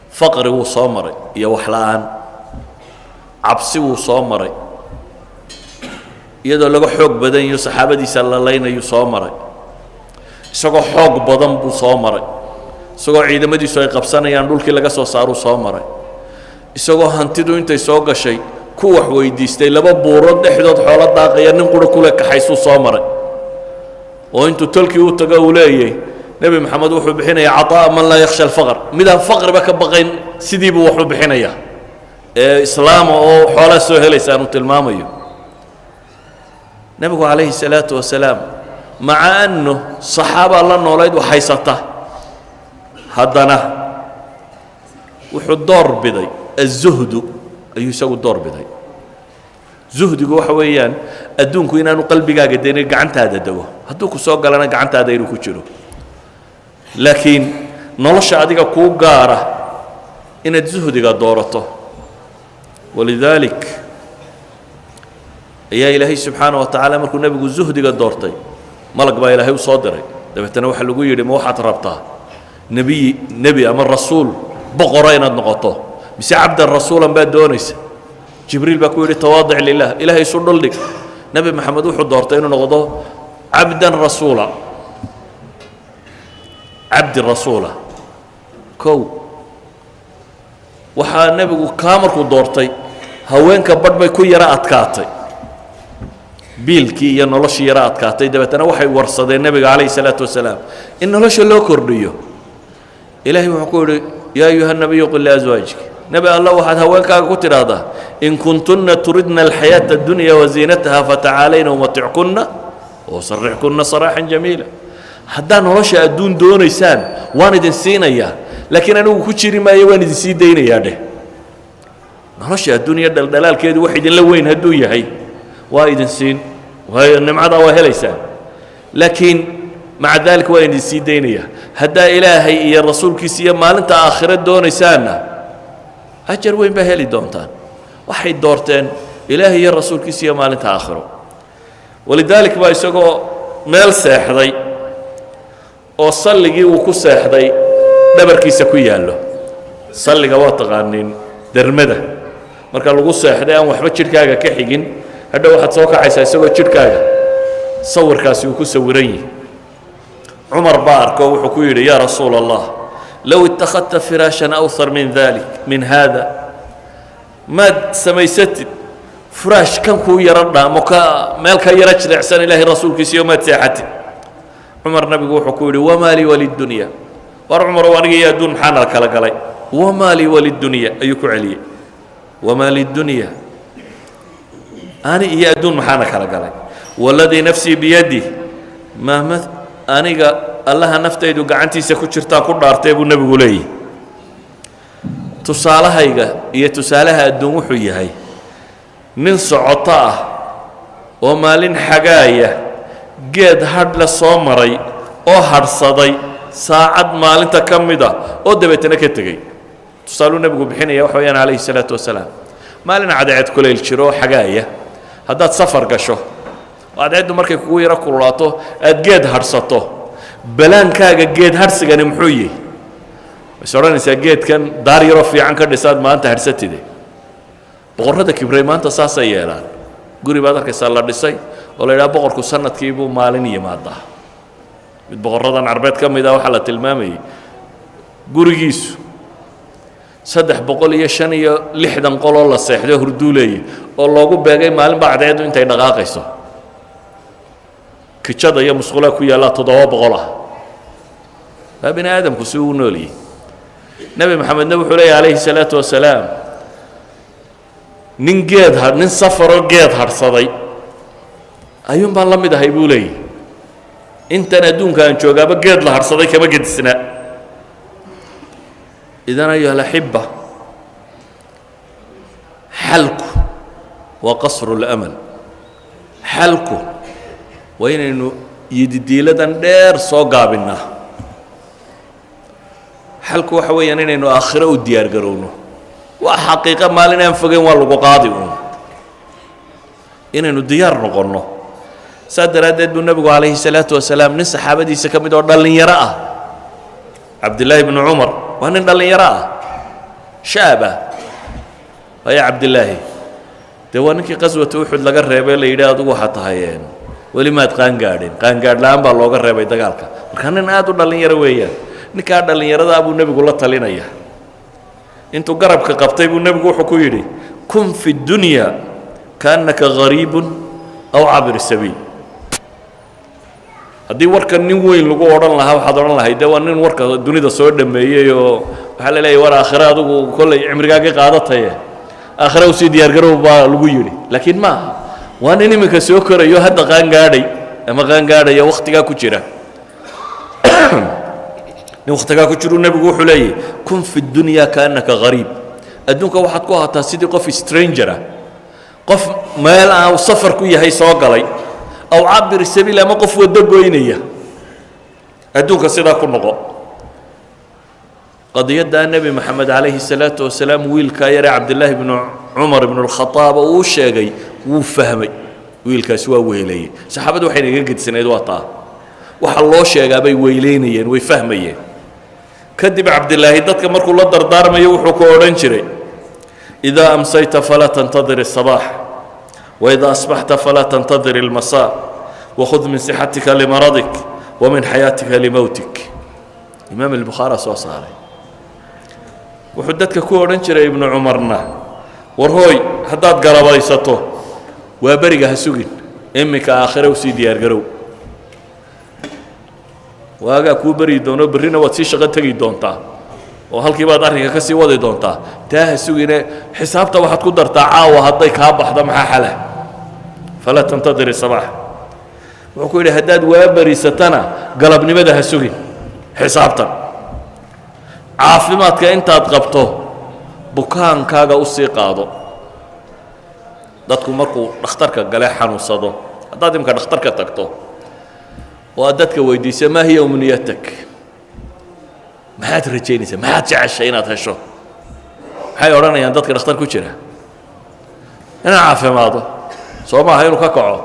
Faqri wuu soo maray iyo wax la'aan, cabsi wuu soo maray, iyadoo laga xoog badan yaho saxaabadiisa la laynayuu soo maray, isagoo xoog badan buu soo maray, isagoo ciidamadiisu ay qabsanayaan dhulkii laga soo saaruu soo maray, isagoo hantidu intay soo gashay ku wax weydiistay, laba buurood dhexdood xoolo daaqaya nin qura kule kaxaysuu soo maray, oo intuu tolkii u tago uu leeyay: Nebi Maxamed wuxuu bixinayaa عطاء من لا يخشى الفقر, midaan faqriba ka baqayn sidii buu wax u bixinayaa ee islaama oo xoolaa soo helaysa aanu tilmaamayo. Nebigu calayhi الsalaaةu wasalaam, maca anno saxaabaa la noolayd wax haysata, haddana wuxuu door biday الزهد ayuu isagu door biday. Zuhdigu waxa weeyaan adduunku inaanu qalbigaaga denin, gacantaada dego, hadduu ku soo galana gacantaada inuu ku jiro, laakiin nolosha adiga kuu gaara inaad zuhdiga doorato. ولذلك Ayaa Ilaahay subxaana wa tacaala markuu nebigu zuhdiga doortay, malag baa Ilaahay u soo diray. Dabeetana waxaa lagu yidhi: "Ma waxaad rabtaa nebiy, nebi ama rasuul boqora inaad noqoto, mise cabdan rasuulan baad doonaysa?" Jibriil baa ku yidhi: "Tawaadic lilah, Ilahay isu dhuldhig." Nebi Maxamed wuxuu doortay inuu noqdo cabdan rasuula, cabdi rasuula. Kow, waxaa nebigu kaa markuu doortay, haweenka badh bay ku yaro adkaatay, biilkii iyo noloshii yaro adkaatay. Dabeetana waxay warsadeen nebiga calayhi salaatu wasalaam in nolosha loo kordhiyo. Ilaahay wuxuu ku yidhi: "يا أيها النبي قل لأزواجك", nebi Alla, waxaad haweenkaaga ku tidhaahdaa: "إن كنتن تردن الحياة الدنيا وزينتها فتعالين أمتعكن وأسرحكن سراحا جميلا." Haddaa nolosha adduun doonaysaan, waan idin siinayaa, laakiin anigu ku jiri maayo, waan idin sii daynayaa dheh. Nolosha adduunya dhaldhalaalkeedu wax idinla weyn hadduu yahay, waa idin siin, waayo nimcadaa waa helaysaan, laakiin maca daalika waa idin sii daynayaa. Haddaa Ilaahay iyo rasuulkiisa iyo maalinta aakhiro doonaysaanna, ajar weyn baa heli doontaan. Waxay doorteen Ilaahay iyo rasuulkiisa iyo maalinta aakhiro. ولذلك baa isagoo meel seexday oo salligii uu ku seexday dhabarkiisa ku yaallo, salliga waa taqaaniin, dermada marka lagu seexday aan waxba jidhkaaga ka xigin, hadhow waxaad soo kacaysaa isagoo jidhkaaga sawirkaasi uu ku sawiran yihi. Cumar baa arko, wuxuu ku yidhi: "يا رسول الله، لو اتخذت فراشا أوثر من ذلك، من هذا, maad samaysatid furaash kan kuu yaro dhaamo, ka meel ka yaro jilicsan, Ilaahay rasuulkiisiyo maad seexatid?" Cumar nabigu wuxuu ku yidhi: "وما لي وللدنيا." War Cumarow, aniga iyo adduun maxaa nala kala galay? "وما لي وللدنيا" ayuu ku celiyey. وما للدنيا, ani iyo adduun maxaana kala galay? "والذي نفسي بيده maama, aniga Allaha naftaydu gacantiisa ku jirtaa ku dhaartay," buu nebigu leeyahy, "tusaalahayga iyo tusaalaha adduun wuxuu yahay nin socoto ah oo maalin xagaaya geed hadh le soo maray oo hadhsaday saacad maalinta ka mid a oo dabeetana ka tegey." Tusaaluu nebigu bixinaya waxa weyaan calayhi salaatu wasalaam, maalin cadceed kulayl jiro oo xagaaya haddaad safar gasho oo cadceeddu markay kugu yaro kululaato aad geed hadhsato, balaankaaga geed hadhsigani muxuu yihi? Ways odhanaysaa geedkan daar yaroo fiican ka dhisaad maanta hadhsatide. Boqorrada kibray maanta saasay yeelaan. Guri baad arkaysaa la dhisay oo la yidhaha boqorku sanadkii buu maalin yimaadaa. Mid boqorradan Carbeed ka mid ah waxaa la tilmaamayey gurigiisu 365 qoloo la seexdo hurduuleeyay oo loogu beegay maalin baa cadceeddu intay dhaqaaqayso. Kijada iyo musqulaha ku yaallaa 700 ah. Waa bini aadamku si uu u nooliyey. Nebi Maxamedna wuxuu leeyahy calayhi salaatu wasalaam, nin geed ha nin safaroo geed hadhsaday ayuun baan la mid ahay, buu leeyahy. Intan adduunka aan joogaaba geed la hadhsaday kama gedisna. إذن أيها الأحبة, xalku waa قصر الأمل. Xalku waa inaynu yididiiladan dheer soo gaabinnaa. Xalku waxa weeyaan inaynu aakhiro u diyaar garowno. Waa xaqiiqo, maalin aan fogeyn waa lagu qaadi uun, inaynu diyaar noqonno. Saas daraaddeed buu nebigu calayhi salaatu wasalaam nin saxaabadiisa ka mid oo dhallinyaro ah, Cabdillaahi bnu Cumar, waa nin dhallinyaro ah, shaab ah. Waayo, Cabdillaahi dee waa ninkii qaswata Uxud laga reebay, la yidhi: "Adigu waxaa tahay weli maad qaangaadhin." Qaangaadh la'aan baa looga reebay dagaalka. Marka nin aad u dhallinyaro weeyaan. Ninkaa dhallinyaradaa buu nebigu la talinaya. Intuu garabka qabtay buu nebigu wuxuu ku yidhi: "كن في الدنيا كأنك غريب أو عابر سبيل." Haddii warka nin weyn lagu odhan lahaa, waxaad odhan lahayd dee waa nin warka dunida soo dhameeyey oo waxaa la leeyahy: "War aakhire adigu kollay cimrigaagii qaadataye, aakhire usii diyaargarow," baa lagu yidhi. Laakiin ma aha, waa nin iminka soo korayo, hadda qaangaadhay ama qaangaadhaya, wakhtigaa ku jira. Nin wakhtigaa ku jiruu nebigu wuxuu leeyahy: "كن في الدنيا كأنك غريب." Adduunka waxaad ku ahaataa sidii qof stranger ah, qof meel aan safar ku yahay soo galay, أو عابر سبيل, ama qof waddo goynaya. Adduunka sidaa ku noqo. Qadiyaddaa Nebi Moxamed calayhi salaatu wasalaam wiilkaa yare Cabdillaahi bnu Cumar ibnu Lkhadaab uu sheegay, wuu fahmay. Wiilkaasi waa weeleeyey. Saxaabaddu waxay naga gedisanayd waa taa, waxa loo sheegaabay weyleynayeen, way fahmayeen. Kadib Cabdilaahi dadka markuu la dardaarmayo wuxuu ku odhan jiray: "إذا أمسيت فلا تنتظر الصباح، وإذا أصبحت فلا تنتظر المساء، وخذ من صحتك لمرضك ومن حياتك لموتك." Imaam Albukhaara soo saaray. Wuxuu dadka ku odhan jiray Ibnu Cumarna: "War hooy, haddaad garabaysato, waa beriga ha sugin, iminka aakhire usii diyaargarow. Waagaa kuu beryi doono, berrina waad sii shaqo tegi doontaa oo halkii baad arrinka ka sii wadi doontaa. Taa ha sugine, xisaabta waxaad ku dartaa caawa hadday kaa baxdo maxaa xala? فلا تنتظر الصباح." Wuxuu ku yidhi: "Haddaad waa berisatana, galabnimada ha sugin, xisaabtan. Caafimaadka intaad qabto, bukaankaaga u sii qaado." Dadku markuu dhakhtarka gale xanuunsado, haddaad imika dhakhtarka tagto oo aad dadka weydiiso: "ما هي أمنيتك?" Maxaad rajaynaysaa? Maxaad jeceshay inaad hesho? Maxay odhanayaan dadka dhakhtar ku jira? Inaan caafimaado. Soo maaha? Inuu ka kaco.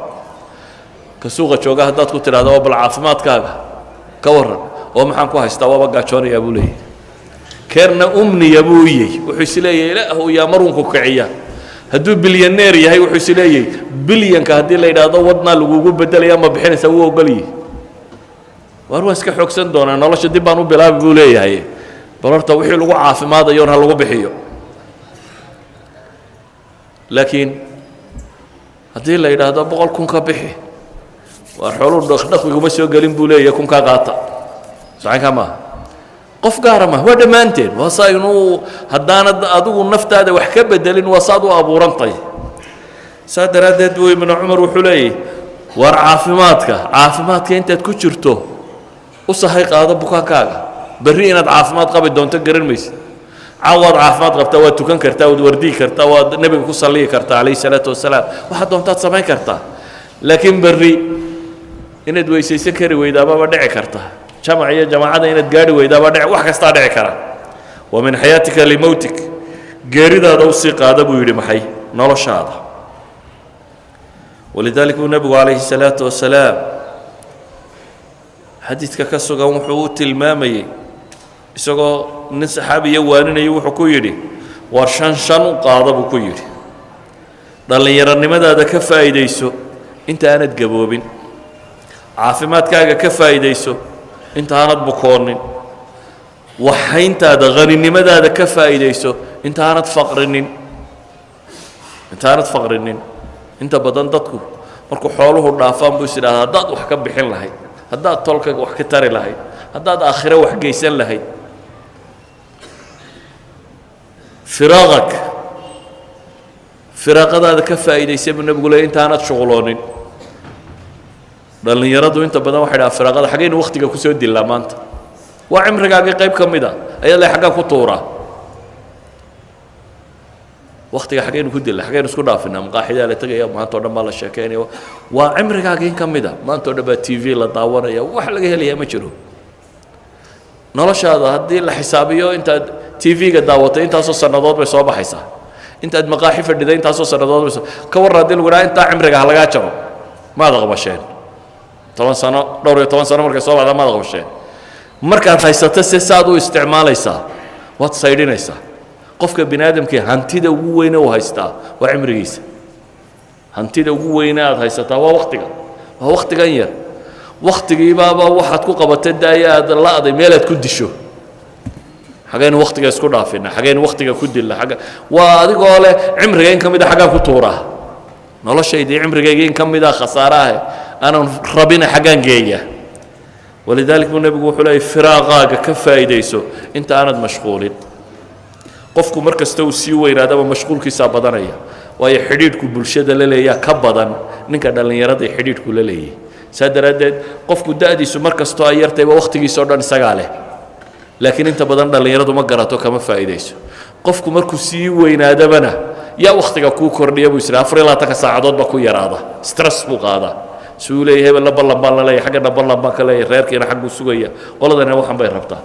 Ka suuqa jooga haddaad ku tidhahdo: "Oo bal caafimaadkaaga ka warran?" "Oo maxaan ku haystaa? Waaba gaajoonayaa," buu leeyahy. Keerna أمنية buu yey, wuxuu is leeyahay: "Ilaahu yaa marunku kiciya." Hadduu bilyaneer yahay, wuxuu is leeyahay: "Bilyanka haddii la yidhaahdo wadnaa lagugu bedelaya, ma bixinaysaa?" Wuu ogolyihi. "Waar waan iska xoogsan doonaa, nolosha dib baan u bilaabi," buu leeyahay. "Bal horta wixii lagu caafimaadayoon ha lagu bixiyo." Laakiin haddii la yidhaahdo: "100,000 ka bixi," "Waar xooluhu dhaqdhaqiguma soo gelin," buu leeyahay. "Kunkaa qaata." Sacankaa maaha, qof gaara maaha, waa dhammaanteen. Waa saa inuu haddaanad adigu naftaada wax ka bedelin, waa saad u abuurantay. Saa daraaddeed buu Ibnu Cumar wuxuu leeyahy: "Waar caafimaadka intaad ku jirto, u sahay qaado bukaankaaga. Berri inaad caafimaad qabi doonto garan maysid. Caawaad caafimaad qabtaa, waad tukan kartaa, waad wardiyi kartaa, waad Nebiga ku salliyi kartaa calayhi salaatu wasalaam, waxaad doontaad samayn kartaa. Laakiin berri inaad weysaysan kari weydaababa dhici karta, jamac iyo jamaacada inaad gaadhi weydaaba dhici, wax kastaa dhici kara. ومن حياتك لموتك." Geeridaada usii qaada, buu yidhi, maxay? Noloshaada. ولذلك buu Nebigu calayhi salaatu wasalaam xadiidka ka sugan wuxuu u tilmaamayey, isagoo nin saxaabiya waaninaya, wuxuu ku yidhi: "War shan shan u qaada," buu ku yidhi. "Dhallinyaronimadaada ka faa'iidayso inta aanad gaboobin, caafimaadkaaga ka faa'iidayso inta aanad bukoonin, waxhayntaada, haninimadaada ka faa'iidayso inta aanad faqrinin, inta aanad faqrinin." Inta badan dadku markuu xooluhu dhaafaan buu is idhahdaa: "Haddaad wax ka bixin lahayd, haddaad tolka wax ka tari lahayd, haddaad aakhire wax geysan lahayd." "فراغك," firaaqadaada ka faa'iidaysa, buu Nebigu leey, intaanad shuquloonin. Dhallinyaradu inta badan waxay dhaha: "Firaaqada xaggaynu wakhtiga kusoo dillaa maanta?" Waa cimrigaagii qayb ka mid a ayaad le xaggaan ku tuuraa. Waktiga xaggaynu ku dilla, xaggaynu isku dhaafinaa? Maqaaxidaa la tegaya, maanta o dhan baa la sheekeynaya. Waa cimrigaagii in ka mid a. Maanta o dhan baa TV la daawanaya, wax laga helayaa ma jiro. Noloshaada haddii la xisaabiyo, intaad TV-ga daawatay intaasoo sannadood bay soo baxaysaa, intaad maqaaxi fadhiday intaasoo sannadood bay soo. Ka warran haddii lagu dhaha intaa cimriga ha lagaa jaro? Maad aqbasheen? 10 sano, dhowr iyo toban sano markay soo baxda, maad aqbasheen? Markaad haysato se saad u isticmaalaysaa, waad saydhinaysaa. Qofka bini aadamkii hantida ugu weyne uu haystaa waa cimrigiisa. Hantida ugu weyne aad haysataa waa waktiga, waa waktigan yar. Waktigiibaaba waxaad ku qabatay daaya aad la'day meelaad ku disho. Xagaynu waktiga isku dhaafina? Xagaynu waktiga ku dilna? Agga waa adigoo leh cimriga in ka mida xaggaan ku tuuraa, noloshaydii, cimrigaygii in ka mida khasaare ah aanan rabina xaggaan geeya. ولذلك buu Nebigu wuxuu leeyay: "Firaaqaaga ka faa'iidayso inta aanad mashquulin." Qofku mar kasta uu sii weynaadaba mashquulkiisaa badanaya, waayo xidhiidhku bulshada la leeyaa ka badan ninka dhallinyarada ee xidhiidhku la leeyahy. Saa daraaddeed qofku da'diisu mar kastoo ay yartayba wakhtigiisa o dhan isagaa leh, laakiin inta badan dhallinyaradu ma garato, kama faa'iidayso. Qofku markuu sii weynaadabana, yaa wakhtiga kuu kordhiya, buu israa. 24-ka saacadood baa ku yaraada, stress buu qaadaa. Si uu leeyahay: "Hebelna ballan baan la leeyahay, xaggana ballan baan ka leeyahay, reerkiina xagguu sugaya, qoladana waxan bay rabtaa."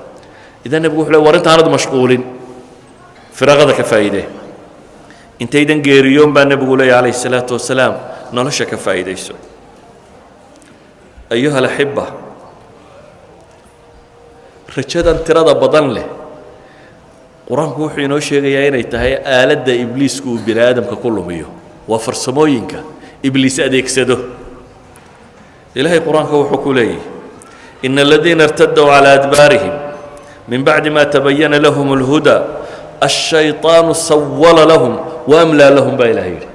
Idan Nebigu wuxuu leey: "War intaanad mashquulin, firaaqada ka faa'iidee." Intaydan geeriyoon baa Nebigu leeyahy calayhi salaatu wasalaam. Nolosha ka faa'iidayso, أيها الأحبة. Rajadan tirada badan leh, Qur-aanku wuxuu inoo sheegayaa inay tahay aaladda Ibliisku uu bini aadamka ku lumiyo. Waa farsamooyinka Ibliis adeegsado. Ilaahay Qur-aanka wuxuu ku leeyahy: إن الذين ارتدوا على أدبارهم من بعد ما تبين لهم الهدى الشيطان سول لهم وأملى لهم, baa Ilahay yidhi.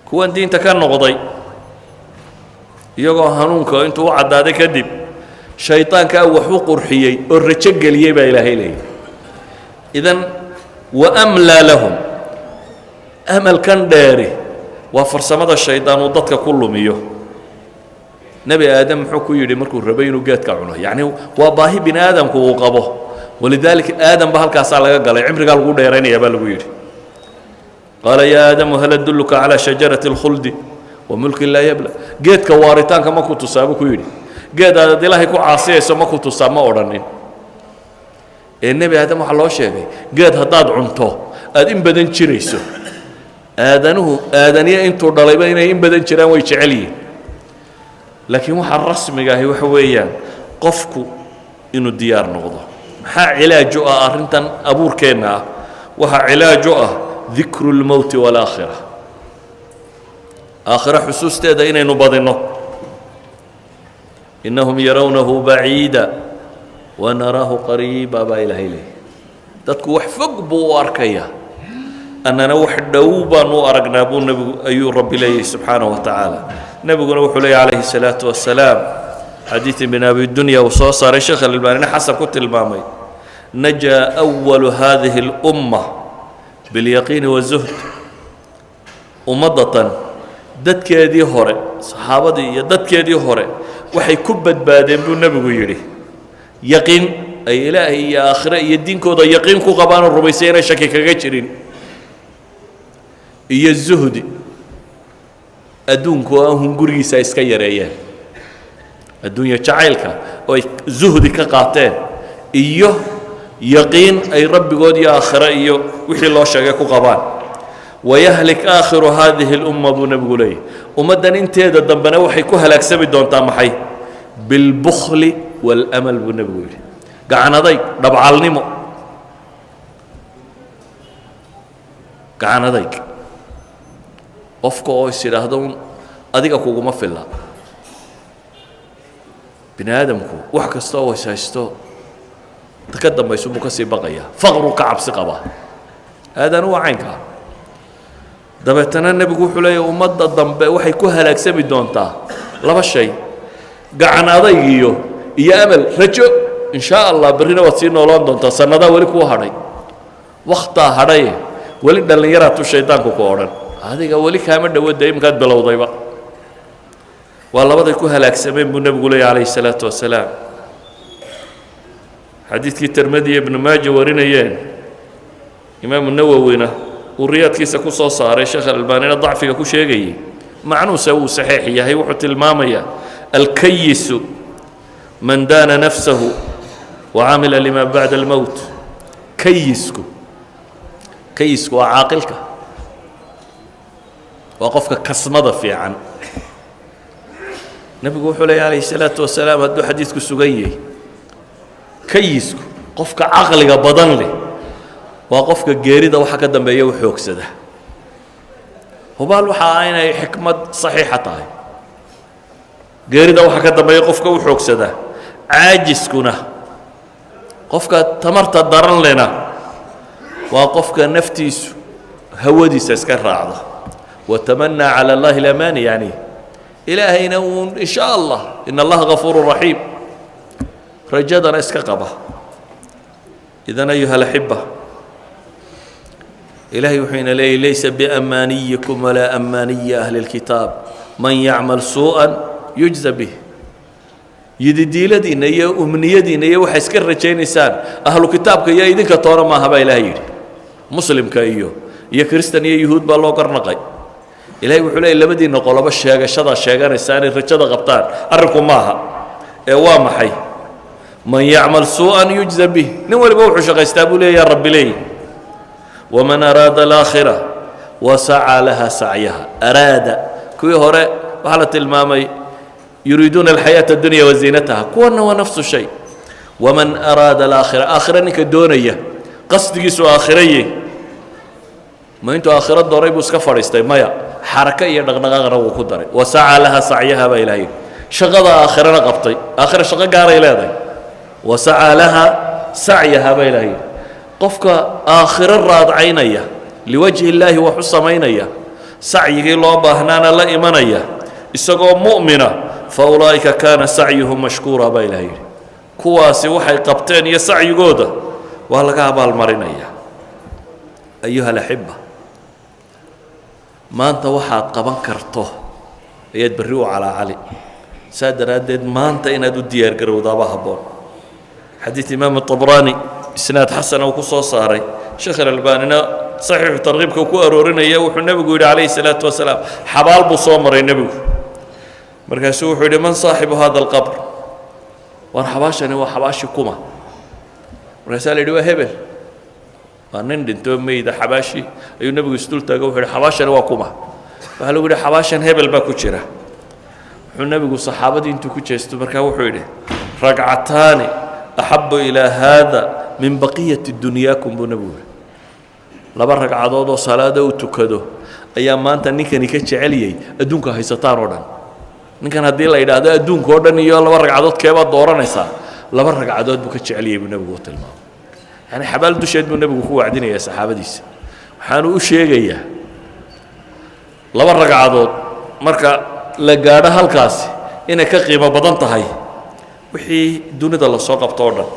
Kuwan diinta ka noqday iyagoo hanuunka intuu u caddaaday kadib, shayطaankaa wax u qurxiyey oo rajo geliyey, baa Ilaahay leeyahy. إذن وأملى لهم, amalkan dheeri waa farsamada shaydaan uu dadka ku lumiyo. Nebi Aadam muxuu ku yidhi markuu rabay inuu geedka cuno? Yacni waa baahi bini aadamku uu qabo. ولذلك Aadam ba halkaasaa laga galay. Cimrigaa lagu dheeraynaya baa lagu yidhi. قال يا آدم هل أدلك على شجرة الخلد وملك لا يبلى. Geedka waaritaanka ma ku tusaa, buu ku yidhi. Geed aad Ilaahay ku caasiyayso ma ku tusaa, ma odhanin. Ee Nebi Aadam waxaa loo sheegay geed haddaad cunto aad in badan jirayso. Aadanuhu aadaniye intuu dhalayba inay in badan jiraan way jecel yihiin, laakiin waxaa rasmiga ahi waxa weeyaan qofku inuu diyaar noqdo. Maxaa cilaaj u ah arrintan abuurkeenna ah? Waxaa cilaaj u ah ذكر الموت والآخرة, aakhiro xusuusteeda inaynu badinno. إنهم يرونه بعيدا ونراه قريبا, baa Ilaahay leeyay. Dadku wax fog buu u arkayaa, annana wax dhow baanu u aragnaa, buu nebigu ayuu Rabbi leeyahy subxaanaه wa tacaala. Nebiguna wuxuu leeyay calayhi الsalaaةu wasalaam, xadiid Ibn Abi Dunya uu soo saaray, Sheekh Alalbaanina xasan ku tilmaamay: نجا أول هذه الأمة باليقين والزهد. Ummaddatan dadkeedii hore, saxaabadii iyo dadkeedii hore, waxay ku badbaadeen, buu nebigu yidhi, yaqiin ay Ilaahay iyo aakhire iyo diinkooda yaqiin ku qabaanoo rumaysay inay shaki kaga jirin, iyo zuhdi adduunku oo aan hungurigiisa iska yareeyeen, adduunya jacaylka oo ay zuhdi ka qaateen, iyo yaqiin ay rabbigood iyo aakhire iyo wixii loo sheegay ku qabaan. ويهلك آخر هذه الأمة, buu nebigu leeyahy, ummaddan inteeda dambena waxay ku halaagsami doontaa maxay? بالبخل والأمل, buu nebigu yidhi. Gacan adayg, dhabcalnimo, gacan adayg, qofka oo is idhaahdo un adiga kuguma filla. Bini aadamku wax kasta oo is haysto ka dambaysu buu ka sii baqayaa, faqru ka cabsi qabaa. Aadanu waa caynkaa. Dabeetana nebigu wuxuu leeyahy ummadda dambe waxay ku halaagsami doontaa laba shay: gacan adayg iyo amal, rajo. In shaa Allah berrina waad sii noolaan doontaa, sannadaa weli kuu hadhay, wakhtaa hadhaye, weli dhallinyaraad tu shaydaanku ku odhan, adiga weli kaama dhowada, iminkaad bilowdayba. Waa labaday ku halaagsameen, buu nebigu leeyahy calayhi الsalaatu wasalaam. Xadiidkii Tirmidi, Ibnu Maaja warinayeen, Imaamu Nawowina uu Riyaadkiisa ku soo saaray, Sheekh Albaanina dacfiga ku sheegayey, macnuuse uu saxiix yahay, wuxuu tilmaamayaa: الكيس من دان نفسه وعمل لما بعد الموت. Kayisku, kayisku waa caaqilka, waa qofka kasmada fiican. Nebigu wuxuu leeya calayhi الsalaatu wasalaam, hadduu xadiidku sugan yahay, kayisku, qofka caqliga badan leh, waa qofka geerida waxa ka dambeeya u xoogsada. Hubaal waxa ah inay xikmad saxiixa tahay. Geerida waxa ka dambeeya qofka u xoogsada. Caajiskuna, qofka tamarta daran lena, waa qofka naftiisu hawadiisa iska raacda. وتمنى على الله الأماني, yani Ilaahayna uun in shaa Allah, إن الله غفور رحيم, rajadana iska qaba. إذن أيها الأحبة, Ilahay wuxuu ina leeyay: ليس بأمانيكم ولا أماني أهل الكتاب من يعمل سوءا يجز به. Yididiiladiinna iyo umniyadiinna iyo waxay iska rajaynaysaan ahlu kitaabka iyo idinka toona maaha, baa Ilahay yidhi. Muslimka iyo Kristan iyo Yuhuud baa loo garnaqay. Ilahay wuxuu leeyay: labadiinna qolobo sheegashadaa sheeganaysaa inay rajada qabtaan arrinku maaha, ee waa maxay? من يعمل سوءا يجز به. Nin waliba wuxuu shaqaystaa buu leeya Rabbi leeyi. ومن أراد الآخرة وسعى لها سعيها. Araada Kuwii hore waxaa la tilmaamay yuriiduuna alxayaata addunya waziinataha, kuwanna waa nafsu shay. Waman araada alaakhira, aakhira ninka doonaya, qasdigiisu aakhiraye, ma intuu aakhiro doonay buu iska fadhiistay? Maya, xarako iyo dhaqdhaqaaqna wuu ku daray. Wasacaa laha sacyaha baa Ilahay yidhi, shaqada aakhirana qabtay. Aakhira shaqo gaaray leedahay. Wasacaa laha sacyaha baa Ilahay yidhi. Qofka aakhiro raadcaynaya, liwajhi illaahi wax u samaynaya, sacyigii loo baahnaana la imanaya, isagoo mu'mina, fa ulaa'ika kaana sacyuhum mashkuura baa Ilahay yidhi. Kuwaasi waxay qabteen iyo sacyigooda waa laga abaalmarinaya. Ayuha alaxiba, maanta waxaad qaban karto ayaad berri u calaacali. Saa daraaddeed maanta inaad u diyaargarowdaaba habboon. Xadiid Imaam Abraani isnaad xasana uu ku soo saaray, Sheekh Alalbaanina saxiixu tarkiibka ku aroorinaya, wuxuu nebigu yidhi calayhi salaatu wasalaam, xabaal buu soo maray nebigu, markaasuu wuxuu yidhi: "Man saaxibu hada alqabr?" Waar xabaashani waa xabaashi kuma? Markaasaa la yidhi: "Waa hebel, waa nin dhintoo meyda." Xabaashi ayuu nebigu isdul taago, wuxuu yidhi: "Xabaashani waa kuma?" Waxaa lagu yidhi: "Xabaashan hebel baa ku jira." Wuxuu nebigu saxaabadii intuu ku jeesto markaa wuxuu yidhi: "Ragcataani axabu ilaa haada min baqiyati dunyaakum," buu nebigu yidhi. Laba ragcadood oo salaada u tukado ayaa maanta ninkani ka jeceliyey adduunka haysataan oo dhan. Ninkan haddii la yidhaahdo adduunka oo dhan iyo laba ragcadood keebaad dooranaysaa, laba ragcadood buu ka jeceliyey buu nebigu u tilmaamay. Yani xabaal dusheed buu nebigu ku wacdinayaa saxaabadiisa, waxaanu u sheegayaa laba ragcadood marka la gaadho halkaasi inay ka qiimo badan tahay wixii dunida lasoo qabto oo dhan.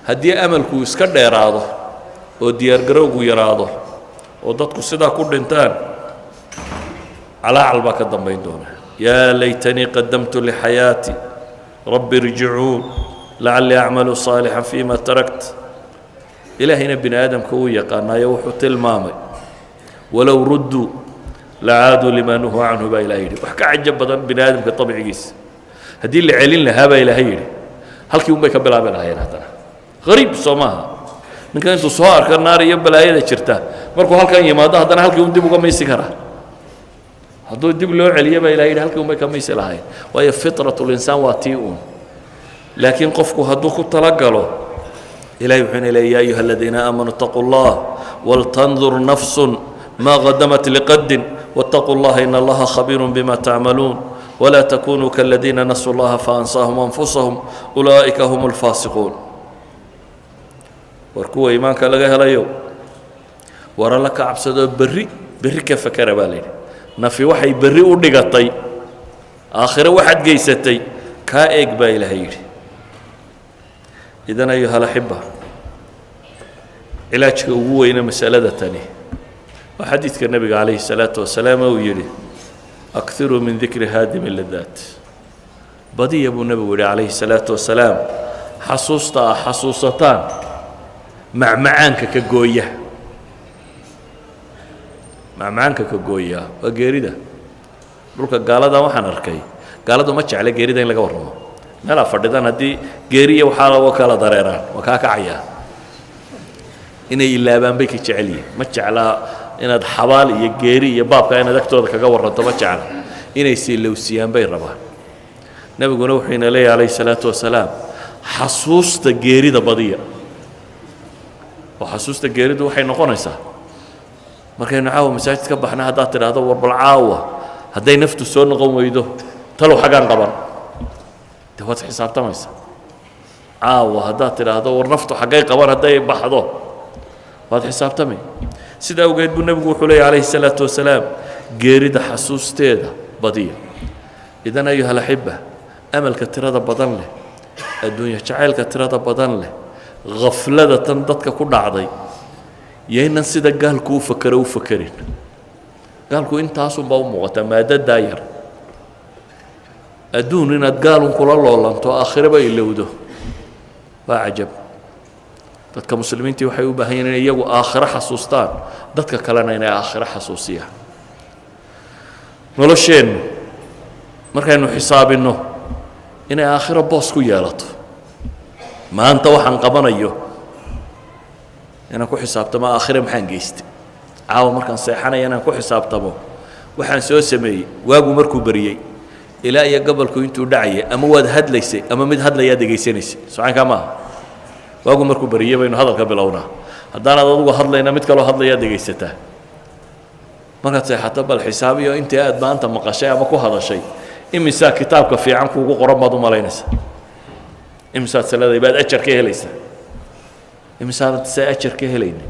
Haddii amalku iska dheeraado oo diyaargarowgu yaraado oo dadku sidaa ku dhintaan, calaacal baa ka dambayn doona. "Yaa laytanii qadamtu lixayaati, rabbi irjicuun lacallii acmalu saalixan fiima tarakt." Ilaahayna bini aadamka uu yaqaanaayo, wuxuu tilmaamay: "Walow rudduu lacaaduu limaa nuhuu canhu," baa Ilahay yidhi. Wax ka cajab badan bini aadamka dabcigiisa, haddii la celin lahaa baa Ilaahay yidhi, halkii un bay ka bilaabi lahaayeen haddana. Hariib soo maaha? Ninkan intuu soo arko naar iyo balaayada jirta, markuu halkan yimaado haddana halkii un dib uga maysi karaa. Hadduu dib loo celiyo baa Ilahay yidhi, halkii un bay ka maysi lahaayeen, waayo fitratulinsaan waa tii uun. Laakiin qofku hadduu ku talagalo, Ilahay wuxuu ina leeyay: "Ya ayuha aladiina aamanuu itaquu allah waltandur nafsun ma qadamat liqadin waاtaquu اllaha in allaha khabiiru bima tacmaluun wla takunuu kaladiina nasuu اllaha faansaahum anfusahum ulaa'ika hum اlfaasiquun." War kuwa iimaanka laga helayo, war Alla ka cabsadoo berri berri ka fakera baa la yidhi. Nafi waxay berri u dhigatay, aakhire waxaad geysatay kaa eeg, baa Ilaahay yidhi. Idan, ayuha alaxiba, cilaajka ugu weyne masalada tani waa xadiidka nebiga calayhi الsalaatu wasalaam uu yidhi: "Akhiruu min dikri haadimi ladaat." Badiya, buu nebigu yidhi calayhi الsalaatu wasalaam, xasuusta ah xasuusataan macmacaanka ka gooya. Macmacaanka ka gooya waa geerida. Dhulka gaalada waxaan arkay, gaaladu ma jecla geerida in laga warramo. Meelaa fadhidan haddii geeriya waxaa lagu kala dareeraan, waa kaa kacayaa, inay ilaabaan bay ka jecel yihiin. Ma jeclaa inaad xabaal iyo geeri iyo baabka inaad agtooda kaga warranto, ma jecla, inay siilowsiyaan bay rabaan. Nebiguna wuxuu ina leeyahy calayhi salaatu wasalaam: xasuusta geerida badiya. Oo xasuusta geeridu waxay noqonaysaa markaynu caawa masaajid ka baxna, haddaad tidhaahdo: "War bal caawa hadday naftu soo noqon weydo, talow xaggaan qaban?" Dee waad xisaabtamaysaa. Caawa haddaad tidhaahdo: "War naftu xaggay qaban hadday baxdo?" waad xisaabtamay. Sida awgeed buu nebigu wuxuu leeyay calayhi salaatu wasalaam: geerida xasuusteeda badiya. Idan, ayuha alaxiba, amalka tirada badan leh, adduunya jacaylka tirada badan leh, khaflada tan dadka ku dhacday, yaynan sida gaalku u fakero u fakerin. Gaalku intaasunbaa u muuqataa, maadadaa yar adduun inaad gaalun kula loolanto, aakhiraba ilowdo, waa cajab. Dadka muslimiintii waxay u baahan yihin inay iyagu aakhiro xasuustaan, dadka kalena inay aakhiro xasuusiyaan. Nolosheennu markaynu xisaabinno inay aakhiro boos ku yeelato, maanta waxaan qabanayo inaan ku xisaabtamo aakhire maxaan geystay, caawa markaan seexanaya inaan ku xisaabtamo Waxaan soo sameeyey waagu markuu beriyey ilaa iyo gobolku intuu dhacayay, ama waad hadlaysay ama mid hadlayaad dhegaysanaysay. Socankaa maaha? Waagu markuu beriyey baynu hadalka bilownaa. Haddaanaad adugu hadlayna, mid kaloo hadlayaad dhegaysataa. Markaad seexato, bal xisaabiyo intii aad maanta maqashay ama ku hadashay. Imisaa kitaabka fiican kuugu qoran baad u malaynaysaa? Imisaad saladay baad ajar ka helaysaa? Imisaanad se ajar ka helayna?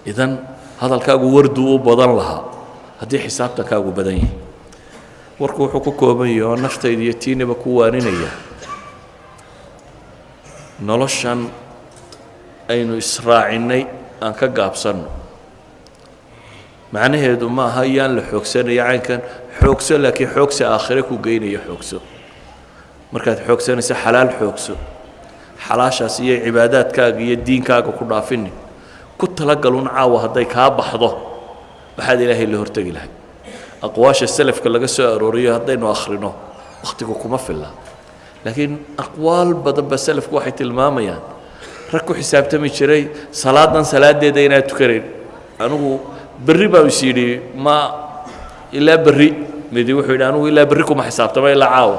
Idan hadalkaagu warduu u badan lahaa haddii xisaabtankaagu badan yahay. Warku wuxuu ku kooban yahay oo naftayda iyo tiinaba ku waaninaya: noloshan aynu israacinnay aan ka gaabsanno. Macnaheedu ma aha yaan la xoogsanaya caynkan. Xoogso, laakiin xoogsi aakhire ku geynaya xoogso. Markaad xoogsanayso, xalaal xoogso. Xalaashaas iyo cibaadaadkaaga iyo diinkaaga ku dhaafinin. Ku talagalun caawa hadday kaa baxdo waxaad Ilaahay la hortegi lahay. Aqwaasha selafka laga soo arooriyo haddaynu akhrino, wakhtigu kuma filla, laakiin aqwaal badan ba selafku waxay tilmaamayaan rag ku xisaabtami jiray salaadan salaadeeda inaad tukanayn. Anigu berri baa is yidhi, ma ilaa berri. Midi wuxuu yidhi, anigu ilaa berri kuma xisaabtama, ilaa caawa.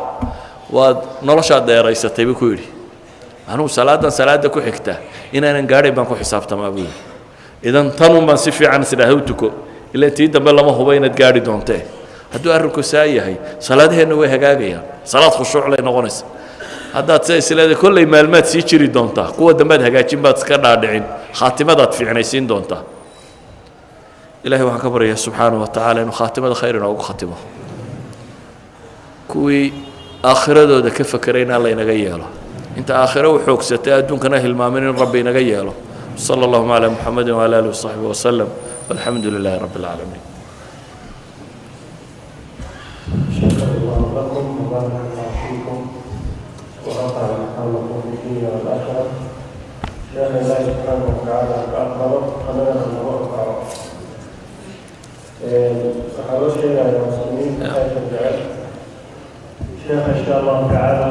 Waad noloshaad dheeraysatay, buu ku yidhi. Anigu salaadan salaadda ku xigta inaanan gaadhayn baan ku xisaabtamaa, buu yidhi. Idan tanun baan si fiican is idhaahda u tuko, ilaa tii dambe lama hubo inaad gaadhi doontee. Hadduu arrinku saa yahay, salaadaheenna way hagaagayaan, salaad khushuuc lay noqonaysa. Haddaad se isleedahay kolley maalmaad sii jiri doontaa, kuwa dambead hagaajin baad iska dhaadhicin, khaatimadaad fiicnaysiin doontaa. Ilahay waxaan ka baryayaa subxaanaه wa tacaala inuu khaatimada khayr inoogu khatimo, kuwii aakhiradooda ka fekeray in Alla inaga yeelo, inta aakhiro u xoogsatay adduunkana hilmaamin in Rabbi inaga yeelo. صلى اللهم على محمد وعلى آله وصحبه وسلم، والحمد لله رب العالمين. شكر الله لكم وبارك الله فيكم ورفع مقامكم في الدنيا والآخرة. شيخ الله سبحانه وتعالى ka aqbalo, annagana nagu anfaco. Waxaa loo sheegayaa muslimiinta khayrka jecel, sheekha, insha Allahu tacaala.